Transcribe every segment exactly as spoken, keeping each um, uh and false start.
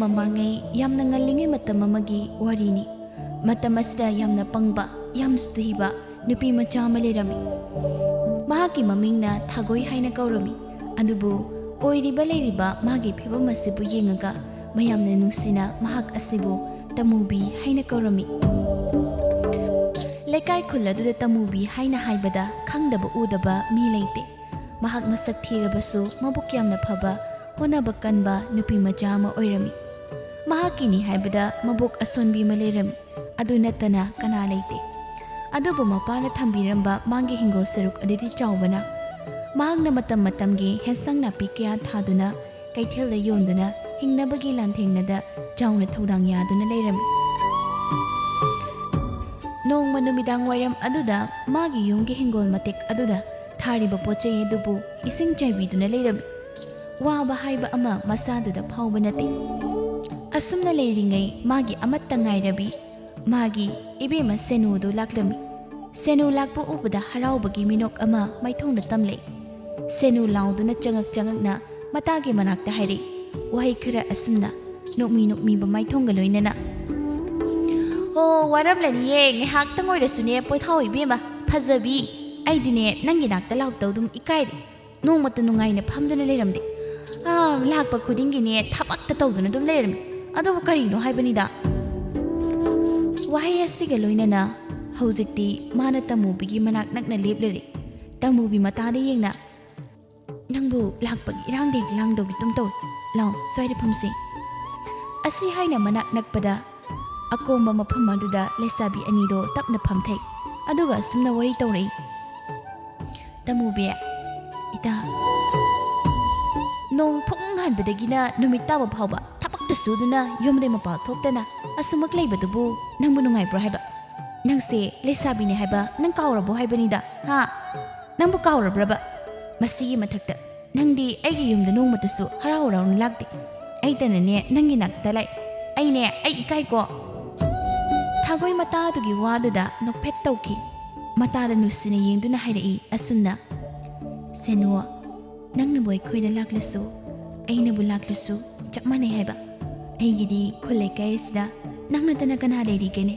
ꯃꯃꯥꯡꯉꯩ ꯌꯥꯝꯅ ꯉꯜꯂꯤꯉꯩ ꯃꯇꯝ ꯑꯃꯒꯤ ꯋꯥꯔꯤꯅꯤ꯫ ꯃꯇꯝ ꯑꯁꯤꯗ ꯌꯥꯝꯅ ꯄꯪꯕ, ꯌꯥꯝꯅꯁꯨ ꯊꯤꯕ ꯅꯨꯄꯤ ꯃꯆꯥ ꯑꯃ ꯂꯩꯔꯝꯃꯤ꯫ ꯃꯍꯥꯛꯀꯤ ꯃꯃꯤꯡꯅ ꯊꯥꯒꯣꯏ ꯍꯥꯏꯅ ꯀꯧꯔꯝꯃꯤ꯫ ꯑꯗꯨꯕꯨ ꯑꯣꯏꯔꯤꯕ ꯂꯩꯔꯤꯕ ꯃꯥꯒꯤ ꯐꯤꯕꯝ ꯑꯁꯤꯕꯨ ꯌꯦꯡꯉꯒ ꯃꯌꯥꯝꯅ ꯅꯨꯡꯁꯤꯅ ꯃꯍꯥꯛ ꯑꯁꯤꯕꯨ ꯇꯃꯨꯕꯤ ꯍꯥꯏꯅ ꯀꯧꯔꯝꯃꯤ꯫ ꯂꯩꯀꯥꯏ ꯈꯨꯜ ꯑꯗꯨꯗ ꯇꯃꯨꯕꯤ ꯍꯥꯏꯅ ꯍꯥꯏꯕꯗ ꯈꯪꯗꯕ ꯎꯗꯕ ꯃꯤ ꯂꯩꯇꯦ꯫ ꯃꯍꯥꯛ ꯃꯁꯛ ꯊꯤꯔꯕꯁꯨ ꯃꯕꯨꯛ ꯌꯥꯝꯅ ꯐꯕ, ꯍꯣꯠꯅꯕ ꯀꯟꯕ ꯅꯨꯄꯤ ꯃꯆꯥ ꯑꯃ ꯑꯣꯏꯔꯝꯃꯤ꯫ ꯃꯍꯥꯛꯀꯤꯅꯤ ꯍꯥꯏꯕꯗ ꯃꯕꯣꯛ ꯑꯁꯣꯟꯕꯤ ꯑꯃ ꯂꯩꯔꯝꯃꯤ꯫ ꯑꯗꯨ ꯅꯠꯇꯅ ꯀꯅꯥ ꯂꯩꯇꯦ꯫ ꯑꯗꯨꯕꯨ ꯃꯄꯥꯅ ꯊꯝꯕꯤꯔꯝꯕ ꯃꯥꯒꯤ ꯍꯤꯡꯒꯣꯜ ꯁꯔꯨꯛ ꯑꯗꯨꯗꯤ ꯆꯥꯎꯕꯅ, ꯃꯍꯥꯛꯅ ꯃꯇꯝ ꯃꯇꯝꯒꯤ ꯍꯦꯟꯁꯥꯡ ꯅꯥꯄꯤ ꯀꯌꯥ ꯊꯥꯗꯨꯅ ꯀꯩꯊꯦꯜꯗ ꯌꯣꯟꯗꯨꯅ ꯍꯤꯡꯅꯕꯒꯤ ꯂꯥꯟꯊꯦꯡꯅꯗ ꯆꯥꯎꯅ ꯊꯧꯗꯥꯡ ꯌꯥꯗꯨꯅ ꯂꯩꯔꯝꯃꯤ꯫ ꯅꯣꯡꯃ ꯅꯨꯃꯤꯗꯥꯡ ꯋꯥꯏꯔꯝ ꯑꯗꯨꯗ ꯃꯥꯒꯤ ꯌꯨꯝꯒꯤ ꯍꯤꯡꯒꯣꯜ ꯃꯇꯦꯛ ꯑꯗꯨꯗ ꯊꯥꯔꯤꯕ ꯄꯣꯠ ꯆꯩ ꯑꯗꯨꯕꯨ ꯏꯁꯤꯡ ꯆꯥꯏꯕꯤꯗꯨꯅ ꯂꯩꯔꯝꯃꯤ꯫ ꯋꯥꯕ ꯍꯥꯏꯕ ꯑꯃ ꯃꯁꯥꯗꯨꯗ ꯐꯥꯎꯕ ꯅꯠꯇꯦ꯫ ꯑꯁꯨꯝꯅ ꯂꯩꯔꯤꯉꯩ ꯃꯥꯒꯤ ꯑꯃꯠꯇ ꯉꯥꯏꯔꯕꯤ ꯃꯥꯒꯤ ꯏꯕꯦꯝꯃ ꯁꯦꯅꯨꯗꯨ ꯂꯥꯛꯂꯝꯃꯤ꯫ ꯁꯦꯅꯨ ꯂꯥꯛꯄ ꯎꯕꯗ ꯍꯔꯥꯎꯕꯒꯤ ꯃꯤꯅꯣꯛ ꯑꯃ ꯃꯥꯏꯊꯣꯡꯗ ꯇꯝꯂꯛꯏ꯫ ꯁꯦꯅꯨ ꯂꯥꯎꯗꯨꯅ ꯆꯉꯛ ꯆꯉꯛꯅ ꯃꯇꯥꯒꯤ ꯃꯅꯥꯛꯇ ꯍꯥꯏꯔꯛꯏ꯫ ꯋꯥꯍꯩ ꯈꯔ ꯑꯁꯨꯝꯅ ꯅꯣꯛꯃꯤ ꯅꯣꯛꯃꯤꯕ ꯃꯥꯏꯊꯣꯡꯒ ꯂꯣꯏꯅꯅ, "ꯑꯣ, ꯋꯥꯔꯝꯂꯅꯤꯌꯦ, ꯉꯥꯏꯍꯥꯛꯇꯪ ꯑꯣꯏꯔꯁꯨꯅꯦ ꯄꯣꯊꯥꯎ ꯏꯕꯦꯝꯃ, ꯐꯖꯕꯤ꯫ ꯑꯩꯗꯤꯅꯦ ꯅꯪꯒꯤ ꯅꯥꯛꯇ ꯂꯥꯛꯇꯧ ꯑꯗꯨꯝ ꯏꯀꯥꯏꯔꯦ꯫ ꯅꯣꯡꯃꯇ ꯅꯨꯡꯉꯥꯏꯅ ꯐꯝꯗꯨꯅ ꯂꯩꯔꯝꯗꯦ꯫ ꯑꯥ, ꯂꯥꯛꯄ ꯈꯨꯗꯤꯡꯒꯤꯅꯦ ꯊꯕꯛꯇ ꯇꯧꯗꯨꯅ ꯑꯗꯨꯝ ꯂꯩꯔꯝꯃꯤ꯫ ꯑꯗꯨꯕꯨ ꯀꯔꯤꯅꯣ ꯍꯥꯏꯕꯅꯤꯗ?" ꯋꯥꯍꯩ ꯑꯁꯤꯒ ꯂꯣꯏꯅꯅ ꯍꯧꯖꯤꯛꯇꯤ ꯃꯥꯅ ꯇꯃꯨꯕꯤꯒꯤ ꯃꯅꯥꯛ ꯅꯛꯅ ꯂꯦꯞꯂꯔꯦ꯫ ꯇꯃꯨꯕꯤ ꯃꯇꯥꯗ ꯌꯦꯡꯅ, "ꯅꯪꯕꯨ ꯂꯥꯛꯄꯒꯤ ꯏꯔꯥꯡꯗ ꯍꯦꯛ ꯂꯥꯡꯗꯧꯒꯤ ꯇꯨꯝ ꯇꯧꯏ꯫ ꯂꯥꯎ, ꯁ꯭ꯋꯥꯏꯗ ꯐꯝꯁꯤ꯫" ꯑꯁꯤ ꯍꯥꯏꯅ ꯃꯅꯥꯛ ꯅꯛꯄꯗ ꯑꯀꯣꯝꯕ ꯃꯐꯝ ꯑꯗꯨꯗ ꯂꯩꯁꯥꯕꯤ ꯑꯅꯤꯗꯣ ꯇꯞꯅ ꯐꯝꯊꯩ꯫ ꯑꯗꯨꯒ ꯑꯁꯨꯝꯅ ꯋꯥꯔꯤ ꯇꯧꯔꯛꯏ꯫ "ꯇꯃꯨꯕꯤ, ꯏꯇꯥ, ꯅꯣꯡ ꯐꯨꯡ ꯍꯥꯟꯕꯗꯒꯤꯅ ꯅꯨꯃꯤꯠ ꯇꯥꯕ ꯐꯥꯎꯕ ꯊꯕꯛꯇ ꯁꯨꯗꯨꯅ ꯌꯨꯝꯗꯩ ꯃꯄꯥꯟ ꯊꯣꯛꯇꯅ ꯑꯁꯨꯃꯛ ꯂꯩꯕꯗꯨꯕꯨ ꯅꯪꯕꯨ ꯅꯨꯡꯉꯥꯏꯕ꯭ꯔꯣ ꯍꯥꯏꯕ? ꯅꯪꯁꯦ ꯂꯩꯁꯥꯕꯤꯅꯤ ꯍꯥꯏꯕ ꯅꯪ ꯀꯥꯎꯔꯕꯣ ꯍꯥꯏꯕꯅꯤꯗ, ꯍꯥ? ꯅꯪꯕꯨ ꯀꯥꯎꯔꯕ꯭ꯔꯕ? ꯃꯁꯤꯒꯤ ꯃꯊꯛꯇ ꯅꯪꯗꯤ ꯑꯩꯒꯤ ꯌꯨꯝꯗ ꯅꯣꯡꯃꯇꯁꯨ ꯍꯔꯥꯎ ꯍꯔꯥꯎꯅ ꯂꯥꯛꯇꯦ꯫ ꯑꯩꯇꯅꯅꯦ ꯅꯪꯒꯤ ꯅꯥꯛꯇ ꯂꯥꯛꯏ꯫ ꯑꯩꯅꯦ, ꯑꯩ ꯏꯀꯥꯏꯀꯣ꯫" ꯊꯥꯒꯣꯏ ꯃꯇꯥꯗꯨꯒꯤ ꯋꯥꯗꯨꯗ ꯅꯣꯛꯐꯦꯠ ꯇꯧꯈꯤ꯫ ꯃꯇꯥꯗ ꯅꯨꯡꯁꯤꯅ ꯌꯦꯡꯗꯨꯅ ꯍꯥꯏꯔꯛꯏ ꯑꯁꯨꯝꯅ, "ꯁꯦꯅꯨ, ꯅꯪꯅꯕꯨ ꯑꯩꯈꯣꯏꯗ ꯂꯥꯛꯂꯁꯨ, ꯑꯩꯅꯕꯨ ꯂꯥꯛꯂꯁꯨ ꯆꯞ ꯃꯥꯟꯅꯩ ꯍꯥꯏꯕ꯫ ꯑꯩꯒꯤꯗꯤ ꯈꯨꯜ ꯂꯩꯀꯥꯏ ꯑꯁꯤꯗ ꯅꯪ ꯅꯠꯇꯅ ꯀꯅꯥ ꯂꯩꯔꯤꯒꯦꯅꯦ?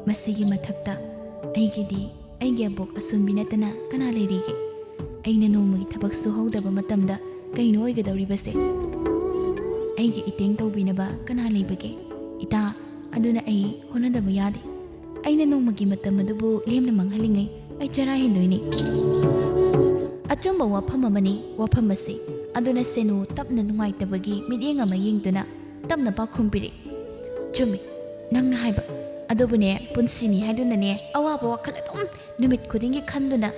ꯃꯁꯤꯒꯤ ꯃꯊꯛꯇ ꯑꯩꯒꯤꯗꯤ ꯑꯩꯒꯤ ꯑꯕꯣꯛ ꯑꯁꯣꯟꯕꯤ ꯅꯠꯇꯅ ꯀꯅꯥ ꯂꯩꯔꯤꯒꯦ? ꯑꯩꯅ ꯅꯣꯡꯃꯒꯤ ꯊꯕꯛ ꯁꯨꯍꯧꯗꯕ ꯃꯇꯝꯗ ꯀꯩꯅꯣ ꯑꯣꯏꯒꯗꯧꯔꯤꯕꯁꯦ? ꯑꯩꯒꯤ ꯏꯇꯦꯡ ꯇꯧꯕꯤꯅꯕ ꯀꯅꯥ ꯂꯩꯕꯒꯦ? ꯏꯇꯥ, ꯑꯗꯨꯅ ꯑꯩ ꯍꯣꯠꯅꯗꯕ ꯌꯥꯗꯦ꯫ ꯑꯩꯅ ꯅꯣꯡꯃꯒꯤ ꯃꯇꯝ ꯑꯗꯨꯕꯨ ꯂꯦꯝꯅ ꯃꯥꯡꯍꯜꯂꯤꯉꯩ ꯑꯩ ꯆꯔꯥ ꯍꯦꯟꯗꯣꯏꯅꯤ꯫ ꯑꯆꯨꯝꯕ ꯋꯥꯐꯝ ꯑꯃꯅꯤ ꯋꯥꯐꯝ ꯑꯁꯤ꯫ ꯑꯗꯨꯅ ꯁꯦꯅꯨ ꯇꯞꯅ ꯅꯨꯡꯉꯥꯏꯇꯕꯒꯤ ꯃꯤꯠꯌꯦꯡ ꯑꯃ ꯌꯦꯡꯗꯨꯅ ꯇꯞꯅ ꯄꯥꯎꯈꯨꯝ ꯄꯤꯔꯛꯏ꯫ ꯆꯨꯝꯃꯤ, ꯅꯪꯅ ꯍꯥꯏꯕ꯫ ꯑꯗꯨꯕꯨꯅꯦ, ꯄꯨꯟꯁꯤꯅꯤ ꯍꯥꯏꯗꯨꯅꯅꯦ ꯑꯋꯥꯕ ꯋꯥꯈꯜ ꯑꯗꯨꯝ ꯅꯨꯃꯤꯠ ꯈꯨꯗꯤꯡꯒꯤ ꯈꯟꯗꯨꯅ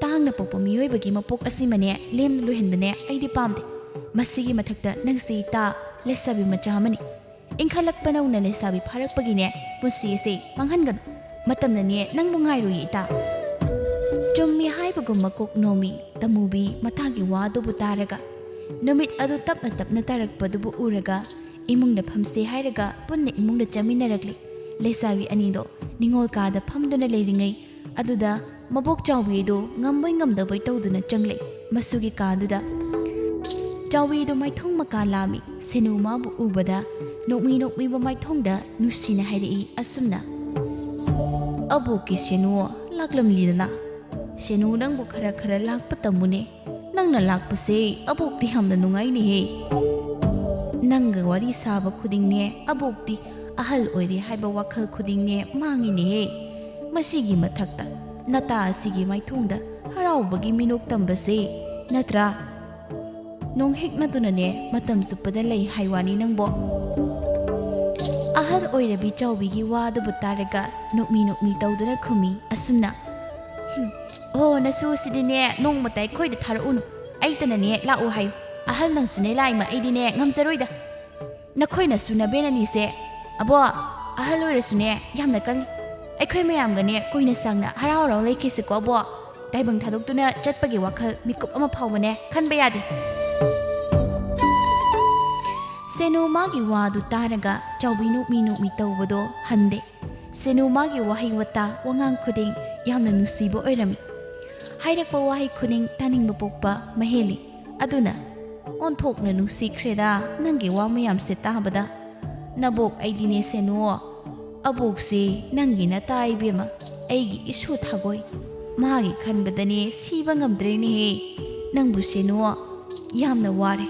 ꯇꯥꯡꯅ ꯄꯣꯛꯄ ꯃꯤꯑꯣꯏꯕꯒꯤ ꯃꯄꯣꯛ ꯑꯁꯤꯃꯅꯦ ꯂꯦꯝꯅ ꯂꯣꯏꯍꯟꯕꯅꯦ ꯑꯩꯗꯤ ꯄꯥꯝꯗꯦ꯫ ꯃꯁꯤꯒꯤ ꯃꯊꯛꯇ ꯅꯪꯁꯤ ꯏꯇꯥ ꯂꯩꯁꯥꯕꯤ ꯃꯆꯥ ꯑꯃꯅꯤ꯫ ꯏꯟꯈꯠꯂꯛꯄ ꯅꯧꯅ ꯂꯩꯁꯥꯕꯤ ꯐꯥꯔꯛꯄꯒꯤꯅꯦ ꯄꯨꯟꯁꯤ ꯑꯁꯤ ꯃꯥꯡꯍꯟꯒꯅꯨ꯫ ꯃꯇꯝꯅꯅꯦ ꯅꯪꯕꯨ ꯉꯥꯏꯔꯨꯏ ꯏꯇꯥ꯫ ꯆꯨꯝꯃꯤ ꯍꯥꯏꯕꯒꯨꯝ ꯃꯀꯣꯛ ꯅꯣꯝꯃꯤ ꯇꯃꯨꯕꯤ ꯃꯇꯥꯒꯤ ꯋꯥꯗꯨꯕꯨ ꯇꯥꯔꯒ꯫ ꯅꯨꯃꯤꯠ ꯑꯗꯨ ꯇꯞꯅ ꯇꯞꯅ ꯇꯥꯔꯛꯄꯗꯨꯕꯨ ꯎꯔꯒ ꯏꯃꯨꯡꯗ ꯐꯝꯁꯦ ꯍꯥꯏꯔꯒ ꯄꯨꯟꯅ ꯏꯃꯨꯡꯗ ꯆꯪꯃꯤꯟꯅꯔꯛꯂꯤ꯫ ꯂꯩꯁꯥꯕꯤ ꯑꯅꯤꯗꯣ ꯅꯤꯉꯣꯜ ꯀꯥꯗ ꯐꯝꯗꯨꯅ ꯂꯩꯔꯤꯉꯩ ꯑꯗꯨꯗ ꯃꯕꯣꯛ ꯆꯥꯎꯕꯤꯗꯨ ꯉꯝꯕꯣꯏ ꯉꯝꯗꯕꯣꯏ ꯇꯧꯗꯨꯅ ꯆꯪꯂꯛꯏ꯫ ꯃꯁꯨꯒꯤ ꯀꯥꯗꯨꯗ ꯆꯥꯎꯕꯤꯗꯨ ꯃꯥꯏꯊꯣꯡ ꯃꯀꯥ ꯂꯥꯝꯃꯤ꯫ ꯁꯦꯅꯨ ꯃꯥꯕꯨ ꯎꯕꯗ ꯅꯣꯛꯃꯤ ꯅꯣꯛꯃꯤꯕ ꯃꯥꯏꯊꯣꯡꯗ ꯅꯨꯡꯁꯤꯅ ꯍꯥꯏꯔꯛꯏ ꯑꯁꯨꯝꯅ, "ꯑꯕꯣꯛꯀꯤ ꯁꯦꯅꯨ, ꯂꯥꯛꯂꯝꯂꯤꯗꯅ꯫ ꯁꯦꯅꯨ, ꯅꯪꯕꯨ ꯈꯔ ꯈꯔ ꯂꯥꯛꯄ ꯇꯝꯃꯨꯅꯦ꯫ ꯅꯪꯅ ꯂꯥꯛꯄꯁꯦ ꯑꯕꯣꯛꯇꯤ ꯌꯥꯝꯅ ꯅꯨꯡꯉꯥꯏꯅꯦꯍꯦ꯫ ꯅꯪꯒ ꯋꯥꯔꯤ ꯁꯥꯕ ꯈꯨꯗꯤꯡꯅꯦ ꯑꯕꯣꯛꯇꯤ ꯑꯍꯜ ꯑꯣꯏꯔꯦ ꯍꯥꯏꯕ ꯋꯥꯈꯜ ꯈꯨꯗꯤꯡꯅꯦ ꯃꯥꯡꯉꯤꯅꯦꯍꯦ꯫ ꯃꯁꯤꯒꯤ ꯃꯊꯛꯇ ꯅꯇꯥ ꯑꯁꯤꯒꯤ ꯃꯥꯏꯊꯣꯡꯗ ꯍꯔꯥꯎꯕꯒꯤ ꯃꯤꯅꯣꯛ ꯇꯝꯕꯁꯦ ꯅꯠꯇ꯭ꯔꯥ? ꯅꯣꯡꯍꯤꯛꯅꯗꯨꯅꯅꯦ ꯃꯇꯝ ꯆꯨꯞꯄꯗ ꯂꯩ ꯍꯥꯏ ꯋꯥꯅꯤ ꯅꯪꯕꯣ?" ꯑꯍꯜ ꯑꯣꯏꯔꯕꯤ ꯆꯥꯎꯕꯤꯒꯤ ꯋꯥꯗꯨꯕꯨ ꯇꯥꯔꯒ ꯅꯣꯛꯃꯤ ꯅꯣꯛꯃꯤ ꯇꯧꯗꯨꯅ ꯈꯨꯝꯃꯤ ꯑꯁꯨꯝꯅ, "ꯍꯨꯝ, ꯑꯣ, ꯅꯁꯨꯁꯤꯗꯤꯅꯦ ꯅꯣꯡꯃꯇ ꯑꯩꯈꯣꯏꯗ ꯊꯥꯔꯛꯎꯅꯨ꯫ ꯑꯩꯇꯅꯅꯦ ꯂꯥꯛꯎ ꯍꯥꯏꯌꯨ꯫ ꯑꯍꯜ ꯅꯪꯁꯨꯅꯦ ꯂꯥꯛꯏꯃ ꯑꯩꯗꯤꯅꯦ ꯉꯝꯖꯔꯣꯏꯗ꯫ ꯅꯈꯣꯏꯅꯁꯨ ꯅꯕꯦꯟ ꯑꯅꯤꯁꯦ, ꯑꯕꯣ, ꯑꯍꯜ ꯑꯣꯏꯔꯁꯨꯅꯦ ꯌꯥꯝꯅ ꯀꯜꯂꯤ꯫ ꯑꯩꯈꯣꯏ ꯃꯌꯥꯝꯒꯅꯦ ꯀꯨꯏꯅ ꯁꯥꯡꯅ ꯍꯔꯥꯎ ꯍꯔꯥꯎ ꯂꯩꯈꯤꯁꯤꯀꯣ ꯑꯕꯣ꯫ ꯇꯥꯏꯕꯪ ꯊꯥꯗꯣꯛꯇꯨꯅ ꯆꯠꯄꯒꯤ ꯋꯥꯈꯜ ꯃꯤꯀꯨꯞ ꯑꯃ ꯐꯥꯎꯕꯅꯦ ꯈꯟꯕ ꯌꯥꯗꯦ꯫" ꯁꯦꯅꯨ ꯃꯥꯒꯤ ꯋꯥꯗꯨ ꯇꯥꯔꯒ ꯆꯥꯎꯕꯤ ꯅꯣꯛꯃꯤ ꯅꯣꯛꯃꯤ ꯇꯧꯕꯗꯣ ꯍꯟꯗꯦ꯫ ꯁꯦꯅꯨ ꯃꯥꯒꯤ ꯋꯥꯍꯩ ꯋꯥꯇꯥ ꯋꯥꯉꯥꯡ ꯈꯨꯗꯤꯡ ꯌꯥꯝꯅ ꯅꯨꯡꯁꯤꯕ ꯑꯣꯏꯔꯝꯃꯤ꯫ ꯍꯥꯏꯔꯛꯄ ꯋꯥꯍꯩ ꯈꯨꯗꯤꯡ ꯇꯥꯅꯤꯡꯕ ꯄꯣꯛꯄ ꯃꯍꯦꯜꯂꯤ꯫ ꯑꯗꯨꯅ, "ꯑꯣꯟꯊꯣꯛꯅ ꯅꯨꯡꯁꯤꯈ꯭ꯔꯦꯗ ꯅꯪꯒꯤ ꯋꯥ ꯃꯌꯥꯝꯁꯦ ꯇꯥꯕꯗ꯫ "ꯅꯕꯣꯛ ꯑꯩꯗꯤꯅꯦ ꯁꯦꯅꯨ, ꯑꯕꯣꯛꯁꯤ ꯅꯪꯒꯤ ꯅꯇꯥ ꯏꯕꯦꯝꯃ, ꯑꯩꯒꯤ ꯏꯁꯨ ꯊꯥꯒꯣꯏ, ꯃꯥꯒꯤ ꯈꯟꯕꯗꯅꯦ ꯁꯤꯕ ꯉꯝꯗ꯭ꯔꯦꯅꯦꯍꯦ꯫ ꯅꯪꯕꯨ ꯁꯦꯅꯨ, ꯌꯥꯝꯅ ꯋꯥꯔꯦ꯫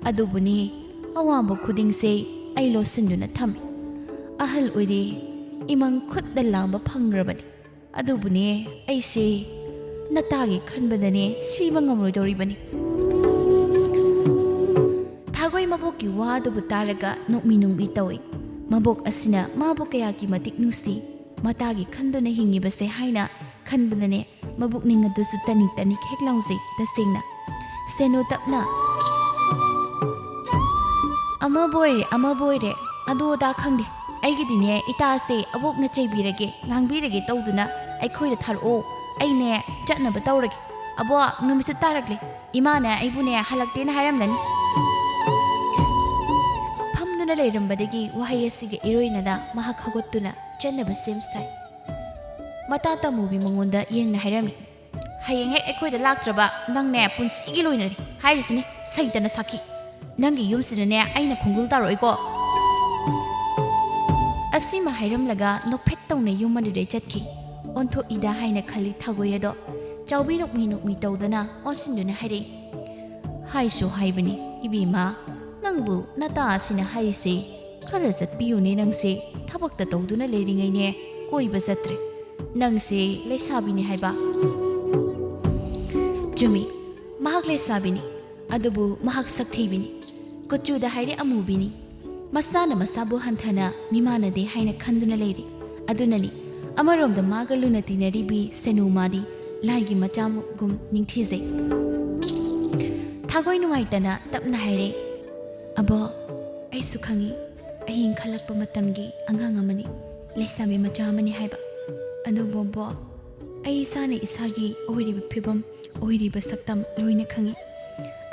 ꯑꯗꯨꯕꯨꯅꯦ, ꯑꯋꯥꯕ ꯈꯨꯗꯤꯡꯁꯦ ꯑꯩ ꯂꯣꯠꯁꯤꯟꯗꯨꯅ ꯊꯝꯃꯤ꯫ ꯑꯍꯜ ꯑꯣꯏꯔꯦ, ꯏꯃꯪ ꯈꯨꯠꯅ ꯂꯥꯝꯕ ꯐꯪꯗ꯭ꯔꯕꯅꯤ꯫ ꯑꯗꯨꯕꯨꯅꯦ, ꯑꯩꯁꯦ ꯅꯇꯥꯒꯤ ꯈꯟꯕꯗꯅꯦ ꯁꯤꯕ ꯉꯝꯂꯣꯏꯗꯧꯔꯤꯕꯅꯤ꯫" ꯊꯥꯒꯣꯏ ꯃꯕꯣꯛꯀꯤ ꯋꯥ ꯑꯗꯨꯕꯨ ꯇꯥꯔꯒ ꯅꯣꯛꯃꯤ ꯅꯣꯛꯃꯤ ꯇꯧꯏ꯫ ꯃꯕꯣꯛ ꯑꯁꯤꯅ ꯃꯥꯕꯨ ꯀꯌꯥꯒꯤ ꯃꯇꯤꯛ ꯅꯨꯡꯁꯤ, ꯃꯇꯥꯒꯤ ꯈꯟꯗꯨꯅ ꯍꯤꯡꯉꯤꯕꯁꯦ ꯍꯥꯏꯅ ꯈꯟꯕꯗꯅꯦ ꯃꯕꯨꯛꯅꯤꯡ ꯑꯗꯨꯁꯨ ꯇꯅꯤꯛ ꯇꯅꯤꯛ ꯍꯦꯛ ꯂꯥꯎꯖꯩ꯫ ꯇꯁꯦꯡꯅ ꯁꯦꯅꯨ ꯇꯞꯅ, "ꯑꯃꯕꯨ ꯑꯣꯏꯔꯦ, ꯑꯃꯕꯨ ꯑꯣꯏꯔꯦ, ꯑꯗꯨ ꯑꯗꯥ ꯈꯪꯗꯦ꯫ ꯑꯩꯒꯤꯗꯤꯅꯦ, ꯏꯇꯥꯁꯦ ꯑꯕꯣꯛꯅ ꯆꯩꯕꯤꯔꯒꯦ, ꯉꯥꯡꯕꯤꯔꯒꯦ ꯇꯧꯗꯨꯅ ꯑꯩꯈꯣꯏꯗ ꯊꯥꯔꯛꯑꯣ꯫ ꯑꯩꯅꯦ ꯆꯠꯅꯕ ꯇꯧꯔꯒꯦ꯫ ꯑꯕꯣꯛ, ꯅꯨꯃꯤꯠꯁꯨ ꯇꯥꯔꯛꯂꯦ꯫ ꯏꯃꯥꯅ ꯑꯩꯕꯨꯅꯦ ꯍꯜꯂꯛꯇꯦꯅ ꯍꯥꯏꯔꯝꯂꯅꯤ꯫" ꯐꯝꯗꯨꯅ ꯂꯩꯔꯝꯕꯗꯒꯤ ꯋꯥꯍꯩ ꯑꯁꯤꯒ ꯏꯔꯣꯏꯅꯅ ꯃꯍꯥꯛ ꯍꯧꯒꯠꯇꯨꯅ ꯆꯠꯅꯕ ꯁꯦꯝ ꯁꯥꯏ꯫ ꯃꯇꯥ ꯇꯃꯨꯕꯤ ꯃꯉꯣꯟꯗ ꯌꯦꯡꯅ ꯍꯥꯏꯔꯝꯃꯤ, "ꯍꯌꯦꯡ ꯍꯦꯛ ꯑꯩꯈꯣꯏꯗ ꯂꯥꯛꯇ꯭ꯔꯕ ꯅꯪꯅꯦ ꯄꯨꯟꯁꯤꯒꯤ ꯂꯣꯏꯅꯔꯦ ꯍꯥꯏꯔꯤꯁꯤꯅꯤ, ꯁꯩꯇꯅ ꯁꯥꯈꯤ꯫ ꯅꯪꯒꯤ ꯌꯨꯝꯁꯤꯗꯅꯦ ꯑꯩꯅ ꯈꯣꯡꯒꯨꯜ ꯇꯥꯔꯛꯑꯣꯏꯀꯣ꯫" ꯑꯁꯤꯃ ꯍꯥꯏꯔꯝꯂꯒ ꯅꯣꯛꯐꯦꯠ ꯇꯧꯅ ꯌꯨꯝ ꯑꯗꯨꯗꯩ ꯆꯠꯈꯤ꯫ ꯑꯣꯟꯊꯣꯛꯏꯗ ꯍꯥꯏꯅ ꯈꯜꯂꯤ ꯊꯥꯒꯣꯏ ꯑꯗꯣ꯫ ꯆꯥꯎꯕꯤ ꯅꯣꯛꯃꯤ ꯅꯣꯛꯃꯤ ꯇꯧꯗꯅ ꯑꯣꯟꯁꯤꯟꯗꯨꯅ ꯍꯥꯏꯔꯛꯏ, "ꯍꯥꯏꯁꯨ ꯍꯥꯏꯕꯅꯤ ꯏꯕꯦꯝꯃ, ꯅꯪꯕꯨ ꯅꯇꯥ ꯑꯁꯤꯅ ꯍꯥꯏꯔꯤꯁꯦ ꯈꯔ ꯆꯠꯄꯤꯌꯨꯅꯦ, ꯅꯪꯁꯦ ꯊꯕꯛꯇ ꯇꯧꯗꯨꯅ ꯂꯩꯔꯤꯉꯩꯅꯦ ꯀꯣꯏꯕ ꯆꯠꯇ꯭ꯔꯦ꯫ ꯅꯪꯁꯦ ꯂꯩꯁꯥꯕꯤꯅꯤ ꯍꯥꯏꯕ꯫" ꯆꯨꯝꯃꯤ, ꯃꯍꯥꯛ ꯂꯩꯁꯥꯕꯤꯅꯤ, ꯑꯗꯨꯕꯨ ꯃꯍꯥꯛ ꯁꯛꯊꯤꯕꯤꯅꯤ꯫ ꯀꯨꯆꯨꯗ ꯍꯥꯏꯔꯦ ꯑꯃꯨꯕꯤꯅꯤ꯫ ꯃꯁꯥꯅ ꯃꯁꯥꯕꯨ ꯍꯟꯊꯅ ꯃꯤꯃꯥꯟꯅꯗꯦ ꯍꯥꯏꯅ ꯈꯟꯗꯨꯅ ꯂꯩꯔꯤ꯫ ꯑꯗꯨꯅꯅꯤ ꯑꯃꯔꯣꯝꯗ ꯃꯥꯒ ꯂꯨꯅ ꯇꯤꯟꯅꯔꯤꯕꯤ ꯁꯦꯅꯨ ꯃꯥꯗꯤ ꯂꯥꯏꯒꯤ ꯃꯆꯥꯒꯨꯝ ꯅꯤꯡꯊꯤꯖꯩ꯫ ꯊꯥꯒꯣꯏ ꯅꯨꯡꯉꯥꯏꯇꯅ ꯇꯞꯅ ꯍꯥꯏꯔꯦ, "ꯑꯕꯣ, ꯑꯩꯁꯨ ꯈꯪꯏ ꯑꯩ ꯏꯟꯈꯠꯂꯛꯄ ꯃꯇꯝꯒꯤ ꯑꯉꯥꯡ ꯑꯃꯅꯤ, ꯂꯩꯁꯥꯕꯤ ꯃꯆꯥ ꯑꯃꯅꯤ ꯍꯥꯏꯕ꯫ ꯑꯗꯨꯕꯨ ꯑꯕꯣ, ꯑꯩ ꯏꯁꯥꯅ ꯏꯁꯥꯒꯤ ꯑꯣꯏꯔꯤꯕ ꯐꯤꯕꯝ, ꯑꯣꯏꯔꯤꯕ ꯁꯛꯇꯝ ꯂꯣꯏꯅ ꯈꯪꯏ꯫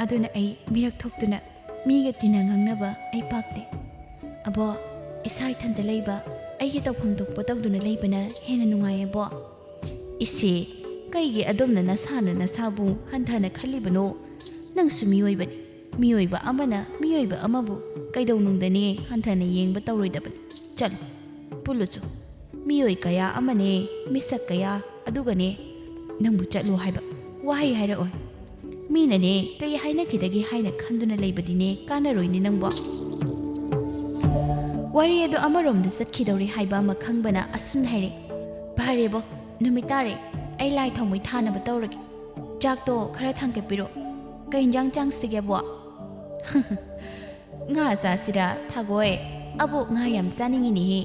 ꯑꯗꯨꯅ ꯑꯩ ꯃꯤꯔꯛ ꯊꯣꯛꯇꯨꯅ ꯃꯤꯒ ꯇꯤꯟꯅ ꯉꯥꯡꯅꯕ ꯑꯩ ꯄꯥꯛꯇꯦ꯫ ꯑꯕꯣ, ꯏꯁꯥ ꯏꯊꯟꯇ ꯂꯩꯕ, ꯑꯩꯒꯤ ꯇꯧꯐꯝ ꯊꯣꯛꯄ ꯇꯧꯗꯨꯅ ꯂꯩꯕꯅ ꯍꯦꯟꯅ ꯅꯨꯡꯉꯥꯏ ꯑꯕꯣ꯫" "ꯏꯁꯦ, ꯀꯩꯒꯤ ꯑꯗꯣꯝꯅ ꯅꯁꯥꯅ ꯅꯁꯥꯕꯨ ꯍꯟꯊꯅ ꯈꯜꯂꯤꯕꯅꯣ? ꯅꯪꯁꯨ ꯃꯤꯑꯣꯏꯕꯅꯤ꯫ ꯃꯤꯑꯣꯏꯕ ꯑꯃꯅ ꯃꯤꯑꯣꯏꯕ ꯑꯃꯕꯨ ꯀꯩꯗꯧꯅꯨꯡꯗꯅꯦ ꯍꯟꯊꯅ ꯌꯦꯡꯕ ꯇꯧꯔꯣꯏꯗꯕꯅꯤ꯫ ꯆꯠꯂꯨ, ꯄꯨꯜꯂꯨꯆꯣ꯫ ꯃꯤꯑꯣꯏ ꯀꯌꯥ ꯑꯃꯅꯦ, ꯃꯤꯁꯛ ꯀꯌꯥ, ꯑꯗꯨꯒꯅꯦ ꯅꯪꯕꯨ ꯆꯠꯂꯨ ꯍꯥꯏꯕ ꯋꯥꯍꯩ ꯍꯥꯏꯔꯛꯑꯣꯏ꯫ ꯃꯤꯅꯅꯦ ꯀꯩ ꯍꯥꯏꯅꯈꯤꯗꯒꯦ ꯍꯥꯏꯅ ꯈꯟꯗꯨꯅ ꯂꯩꯕꯗꯤꯅꯦ ꯀꯥꯟꯅꯔꯣꯏꯅꯦ ꯅꯪꯕꯣ꯫ ꯋꯥꯔꯤ ꯑꯗꯨ ꯑꯃꯔꯣꯝꯗ ꯆꯠꯈꯤꯗꯧꯔꯦ ꯍꯥꯏꯕ ꯑꯃ ꯈꯪꯕꯅ ꯑꯁꯨꯝ ꯍꯥꯏꯔꯦ, "ꯐꯔꯦꯕꯣ, ꯅꯨꯃꯤꯠ ꯇꯥꯔꯦ, ꯑꯩ ꯂꯥꯏ ꯊꯥꯎꯃꯩ ꯊꯥꯅꯕ ꯇꯧꯔꯒꯦ꯫ ꯆꯥꯛꯇꯣ ꯈꯔ ꯊꯥꯡꯒꯠꯄꯤꯔꯣ꯫ ꯀꯩ ꯏꯟꯖꯥꯡ ꯆꯥꯡꯁꯤꯒꯦꯕꯣ?" "ꯉꯥ ꯆꯥꯁꯤꯔꯥ, ꯊꯥꯒꯣꯏ? ꯑꯕꯣꯛ ꯉꯥ ꯌꯥꯝ ꯆꯥꯅꯤꯡꯉꯤꯅꯦꯍꯦ꯫"